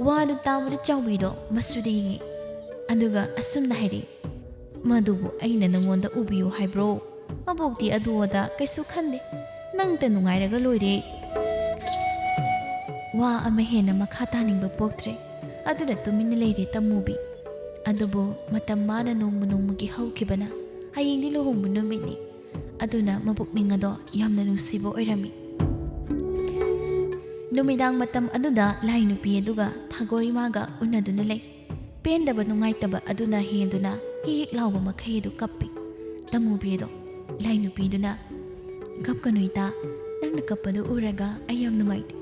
ꯋꯥꯗꯨ ꯇꯥꯕꯗ ꯆꯥꯎꯕꯤꯗꯣ ꯃꯁꯨꯗ ꯌꯦꯡꯉꯤ꯫ ꯑꯗꯨꯒ ꯑꯁꯨꯝꯅ ꯍꯥꯏꯔꯛꯏ, "ꯃꯗꯨꯕꯨ ꯑꯩꯅ ꯅꯪꯉꯣꯟꯗ ꯎꯕꯤꯌꯨ ꯍꯥꯏꯕ꯭ꯔꯣ? ꯑꯕꯣꯛꯇꯤ ꯑꯗꯨ ꯑꯗꯥ ꯀꯩꯁꯨ ꯈꯟꯗꯦ꯫ ꯅꯪꯇ ꯅꯨꯡꯉꯥꯏꯔꯒ ꯂꯣꯏꯔꯦ꯫" ꯋꯥ ꯑꯃ ꯍꯦꯟꯅ ꯃꯈꯥ ꯇꯥꯅꯤꯡꯕ ꯄꯣꯛꯇ꯭ꯔꯦ꯫ ꯑꯗꯨꯅ ꯇꯨꯃꯤꯟꯅ ꯂꯩꯔꯦ ꯇꯃꯨꯕꯤ꯫ ꯑꯗꯨꯕꯨ ꯃꯇꯝ ꯃꯥꯅ ꯅꯣꯡꯃ ꯅꯣꯡꯃꯒꯤ ꯍꯧꯈꯤꯕꯅ ꯍꯌꯦꯡꯗꯤ ꯂꯨꯍꯣꯡꯕ ꯅꯨꯃꯤꯠꯅꯤ꯫ ꯑꯗꯨꯅ ꯃꯕꯨꯛꯅꯤꯡ ꯑꯗꯣ ꯌꯥꯝꯅ ꯅꯨꯡꯁꯤꯕ ꯑꯣꯏꯔꯝꯃꯤ꯫ ꯅꯨꯃꯤꯗꯥꯡ ꯃꯇꯝ ꯑꯗꯨꯗ ꯂꯥꯏ ꯅꯨꯄꯤ ꯑꯗꯨꯒ ꯊꯥꯒꯣꯏ ꯃꯥꯒ ꯎꯅꯗꯨꯅ ꯂꯩ꯫ ꯄꯦꯟꯗꯕ ꯅꯨꯡꯉꯥꯏꯇꯕ ꯑꯗꯨꯅ ꯍꯦꯟꯗꯨꯅ ꯍꯤꯛ ꯍꯤꯛ ꯂꯥꯎꯕ ꯃꯈꯩ ꯑꯗꯨ ꯀꯞꯄꯤ꯫ ꯇꯃꯨꯕꯤ ꯑꯗꯣ ꯂꯥꯏ ꯅꯨꯄꯤꯗꯨꯅ, "ꯀꯞꯀꯅꯨ ꯏꯇꯥ, ꯅꯪꯅ ꯀꯞꯄꯗꯨ ꯎꯔꯒ ꯑꯩ ꯌꯥꯝ ꯅꯨꯡꯉꯥꯏꯇꯦ꯫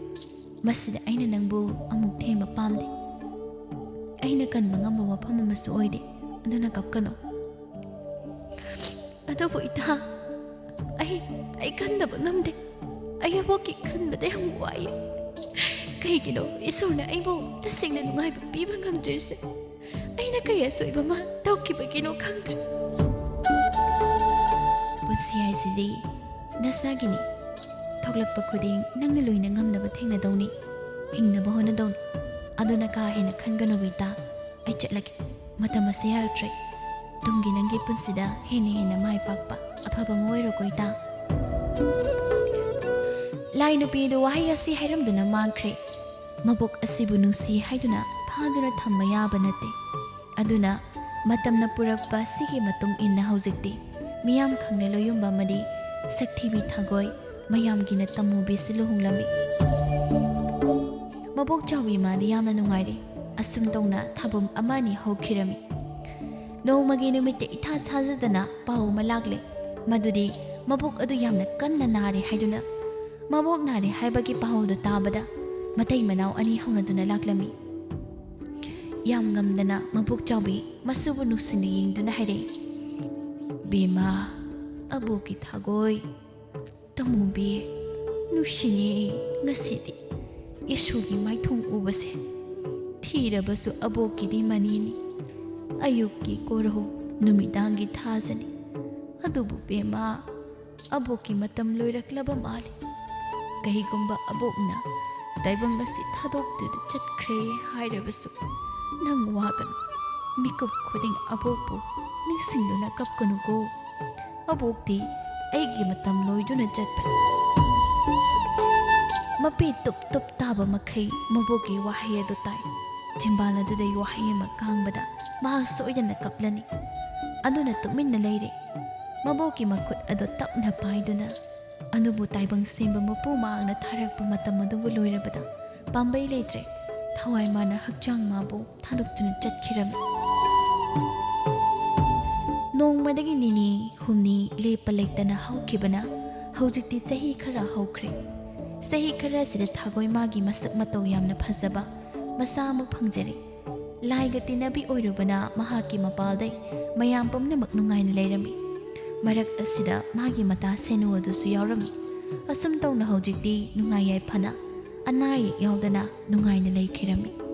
ꯃꯁꯤꯗ ꯑꯩꯅ ꯅꯪꯕꯨ ꯑꯃꯨꯛ ꯊꯦꯝꯕ ꯄꯥꯝꯗꯦ꯫ ꯑꯩꯅ ꯀꯟꯕ ꯉꯝꯕ ꯋꯥꯐꯝ ꯑꯃꯁꯨ ꯑꯣꯏꯗꯦ, ꯑꯗꯨꯅ ꯀꯞꯀꯅꯨ꯫" "ꯑꯗꯨꯕꯨ ꯏꯇꯥ, ꯑꯩ ꯑꯩ ꯈꯟꯗꯕ ꯉꯝꯗꯦ꯫ ꯑꯩ ꯑꯕꯣꯛꯀꯤ ꯈꯟꯕꯗ ꯌꯥꯝ ꯋꯥꯏꯌꯦ꯫ ꯀꯩꯒꯤꯅꯣ ꯏꯁꯣꯔꯅ ꯑꯩꯕꯨ ꯇꯁꯦꯡꯅ ꯅꯨꯡꯉꯥꯏꯕ ꯄꯤꯕ ꯉꯝꯗ꯭ꯔꯤꯁꯦ? ꯑꯩꯅ ꯀꯩ ꯑꯁꯣꯏꯕ ꯑꯃ ꯇꯧꯈꯤꯕꯒꯤꯅꯣ ꯈꯪꯗ꯭ꯔꯦ꯫ ꯄꯨꯟꯁꯤ ꯍꯥꯏꯁꯤꯗꯤ ꯅꯁꯥꯒꯤꯅꯤ꯫ ꯊꯣꯛꯂꯛꯄ ꯈꯨꯗꯤꯡ ꯅꯪꯅ ꯂꯣꯏꯅ ꯉꯝꯅꯕ ꯊꯦꯡꯅꯗꯧꯅꯤ꯫ ꯍꯤꯡꯅꯕ ꯍꯣꯠꯅꯗꯧꯅꯤ꯫ ꯑꯗꯨꯅ ꯀꯥ ꯍꯦꯟꯅ ꯈꯟꯒꯅꯨ ꯏꯇꯥ꯫ ꯑꯩ ꯆꯠꯂꯒꯦ꯫ ꯃꯇꯝ ꯑꯁꯤ ꯌꯥꯔꯛꯇ꯭ꯔꯦ꯫ ꯇꯨꯡꯒꯤ ꯅꯪꯒꯤ ꯄꯨꯟꯁꯤꯗ ꯍꯦꯟꯅ ꯍꯦꯟꯅ ꯃꯥꯏ ꯄꯥꯛꯄ ꯑꯐꯕ ꯑꯃ ꯑꯣꯏꯔꯣꯀꯣ ꯏꯇꯥ꯫ ꯂꯥꯏ ꯅꯨꯄꯤ ꯑꯗꯨ ꯋꯥꯍꯩ ꯑꯁꯤ ꯍꯥꯏꯔꯝꯗꯨꯅ ꯃꯥꯡꯈ꯭ꯔꯦ꯫ ꯃꯕꯣꯛ ꯑꯁꯤꯕꯨ ꯅꯨꯡꯁꯤ ꯍꯥꯏꯗꯨꯅ ꯐꯥꯗꯨꯅ ꯊꯝꯕ ꯌꯥꯕ ꯅꯠꯇꯦ꯫ ꯑꯗꯨꯅ ꯃꯇꯝꯅ ꯄꯨꯔꯛꯄ ꯁꯤꯒꯤ ꯃꯇꯨꯡ ꯏꯟꯅ ꯍꯧꯖꯤꯛꯇꯤ ꯃꯤꯌꯥꯝ ꯈꯪꯅ ꯂꯣꯏꯌꯨꯝꯕ ꯑꯃꯗꯤ ꯁꯛꯊꯤꯕꯤ ꯊꯥꯒꯣꯏ ꯃꯌꯥꯝꯒꯤꯅ ꯇꯃꯨꯕꯤꯁꯤ ꯂꯨꯍꯣꯡꯂꯝꯃꯤ꯫ ꯃꯕꯣꯛ ꯆꯥꯎꯕꯤ ꯃꯥꯗꯤ ꯌꯥꯝꯅ ꯅꯨꯡꯉꯥꯏꯔꯦ꯫ ꯑꯁꯨꯝ ꯇꯧꯅ ꯊꯥꯕꯨꯝ ꯑꯃ ꯑꯅꯤ ꯍꯧꯈꯤꯔꯝꯃꯤ꯫ ꯅꯣꯡꯃꯒꯤ ꯅꯨꯃꯤꯠꯇ ꯏꯊꯥ ꯊꯥꯖꯗꯅ ꯄꯥꯎ ꯑꯃ ꯂꯥꯛꯂꯦ꯫ ꯃꯗꯨꯗꯤ ꯃꯕꯣꯛ ꯑꯗꯨ ꯌꯥꯝꯅ ꯀꯟꯅ ꯅꯥꯔꯦ ꯍꯥꯏꯗꯨꯅ꯫ ꯃꯕꯣꯛ ꯅꯥꯔꯦ ꯍꯥꯏꯕꯒꯤ ꯄꯥꯎ ꯑꯗꯨ ꯇꯥꯕꯗ ꯃꯇꯩ ꯃꯅꯥꯎ ꯑꯅꯤ ꯍꯧꯅꯗꯨꯅ ꯂꯥꯛꯂꯝꯃꯤ꯫ ꯌꯥꯝ ꯉꯝꯗꯅ ꯃꯕꯣꯛ ꯆꯥꯎꯕꯤ ꯃꯁꯨꯕꯨ ꯅꯨꯡꯁꯤꯅ ꯌꯦꯡꯗꯨꯅ ꯍꯥꯏꯔꯛꯏ, "ꯕꯦꯝꯃ, ꯑꯕꯣꯛꯀꯤ ꯊꯥꯒꯣꯏ, ꯇꯃꯨꯕꯤ, ꯅꯨꯡꯁꯤꯅꯦ ꯉꯁꯤꯗꯤ꯫ ꯏꯁꯣꯔꯒꯤ ꯃꯥꯏꯊꯣꯡ ꯎꯕꯁꯦ ꯊꯤꯔꯕꯁꯨ ꯑꯕꯣꯛꯀꯤꯗꯤ ꯃꯅꯤꯅꯤ꯫ ꯑꯌꯨꯛꯀꯤ ꯀꯣꯔꯧ, ꯅꯨꯃꯤꯗꯥꯡꯒꯤ ꯊꯥꯖꯅꯤ꯫ ꯑꯗꯨꯕꯨ ꯕꯦꯝꯃ, ꯑꯕꯣꯛꯀꯤ ꯃꯇꯝ ꯂꯣꯏꯔꯛꯂꯕ ꯃꯥꯜꯂꯤ꯫ ꯀꯩꯒꯨꯝꯕ ꯑꯕꯣꯛꯅ ꯇꯥꯏꯕꯪ ꯑꯁꯤ ꯊꯥꯗꯣꯛꯇꯨꯅ ꯆꯠꯈ꯭ꯔꯦ ꯍꯥꯏꯔꯕꯁꯨ ꯅꯪ ꯋꯥꯒꯅꯨ꯫ ꯃꯤꯀꯨꯞ ꯈꯨꯗꯤꯡ ꯑꯕꯣꯛꯄꯨ ꯅꯤꯡꯁꯤꯡꯗꯨꯅ ꯀꯞꯀꯅꯨꯀꯣ꯫ ꯑꯕꯣꯛꯇꯤ ꯑꯩꯒꯤ ꯃꯇꯝ ꯂꯣꯏꯗꯨꯅ ꯆꯠꯄꯅꯤ꯫" ꯃꯄꯤ ꯇꯨꯞ ꯇꯨꯞ ꯇꯥꯕ ꯃꯈꯩ ꯃꯕꯣꯛꯀꯤ ꯋꯥꯍꯩ ꯑꯗꯨ ꯇꯥꯏ꯫ ꯆꯤꯝꯕꯥꯜ ꯑꯗꯨꯗꯒꯤ ꯋꯥꯍꯩ ꯑꯃ ꯀꯥꯡꯕꯗ ꯃꯍꯥꯛ ꯁꯣꯏꯗꯅ ꯀꯞꯂꯅꯤ꯫ ꯑꯗꯨꯅ ꯇꯨꯃꯤꯟꯅ ꯂꯩꯔꯦ꯫ ꯃꯕꯣꯛꯀꯤ ꯃꯈꯨꯠ ꯑꯗꯨ ꯇꯞꯅ ꯄꯥꯏꯗꯨꯅ, ꯑꯗꯨꯕꯨ ꯇꯥꯏꯕꯪ ꯁꯦꯝꯕ ꯃꯄꯨ ꯃꯍꯥꯛꯅ ꯊꯥꯔꯛꯄ ꯃꯇꯝ ꯑꯗꯨꯕꯨ ꯂꯣꯏꯔꯕꯗ ꯄꯥꯝꯕꯩ ꯂꯩꯇ꯭ꯔꯦ꯫ ꯊꯋꯥꯏ ꯃꯥꯅ ꯍꯛꯆꯥꯡ ꯃꯥꯕꯨ ꯊꯥꯗꯣꯛꯇꯨꯅ ꯆꯠꯈꯤꯔꯝꯃꯤ꯫ ꯅꯣꯡꯃꯗꯒꯤ ꯅꯤꯅꯤ ꯍꯨꯝꯅꯤ ꯂꯦꯞꯄ ꯂꯩꯇꯅ ꯍꯧꯈꯤꯕꯅ ꯍꯧꯖꯤꯛꯇꯤ ꯆꯍꯤ ꯈꯔ ꯍꯧꯈ꯭ꯔꯦ꯫ ꯆꯍꯤ ꯈꯔ ꯑꯁꯤꯗ ꯊꯥꯒꯣꯏ ꯃꯥꯒꯤ ꯃꯁꯛ ꯃꯇꯧ ꯌꯥꯝꯅ ꯐꯖꯕ ꯃꯆꯥ ꯑꯃ ꯐꯪꯖꯔꯦ꯫ ꯂꯥꯏꯒ ꯇꯤꯟꯅꯕꯤ ꯑꯣꯏꯔꯨꯕꯅ ꯃꯍꯥꯛꯀꯤ ꯃꯄꯥꯜꯗꯩ ꯃꯌꯥꯝ ꯄꯨꯝꯅꯃꯛ ꯅꯨꯡꯉꯥꯏꯅ ꯂꯩꯔꯝꯃꯤ꯫ ꯃꯔꯛ ꯑꯁꯤꯗ ꯃꯥꯒꯤ ꯃꯇꯥ ꯁꯦꯅꯨ ꯑꯗꯨꯁꯨ ꯌꯥꯎꯔꯝꯃꯤ꯫ ꯑꯁꯨꯝ ꯇꯧꯅ ꯍꯧꯖꯤꯛꯇꯤ ꯅꯨꯡꯉꯥꯏ ꯌꯥꯏꯐꯅ, ꯑꯅꯥ ꯑꯌꯦꯛ ꯌꯥꯎꯗꯅ ꯅꯨꯡꯉꯥꯏꯅ ꯂꯩꯈꯤꯔꯝꯃꯤ꯫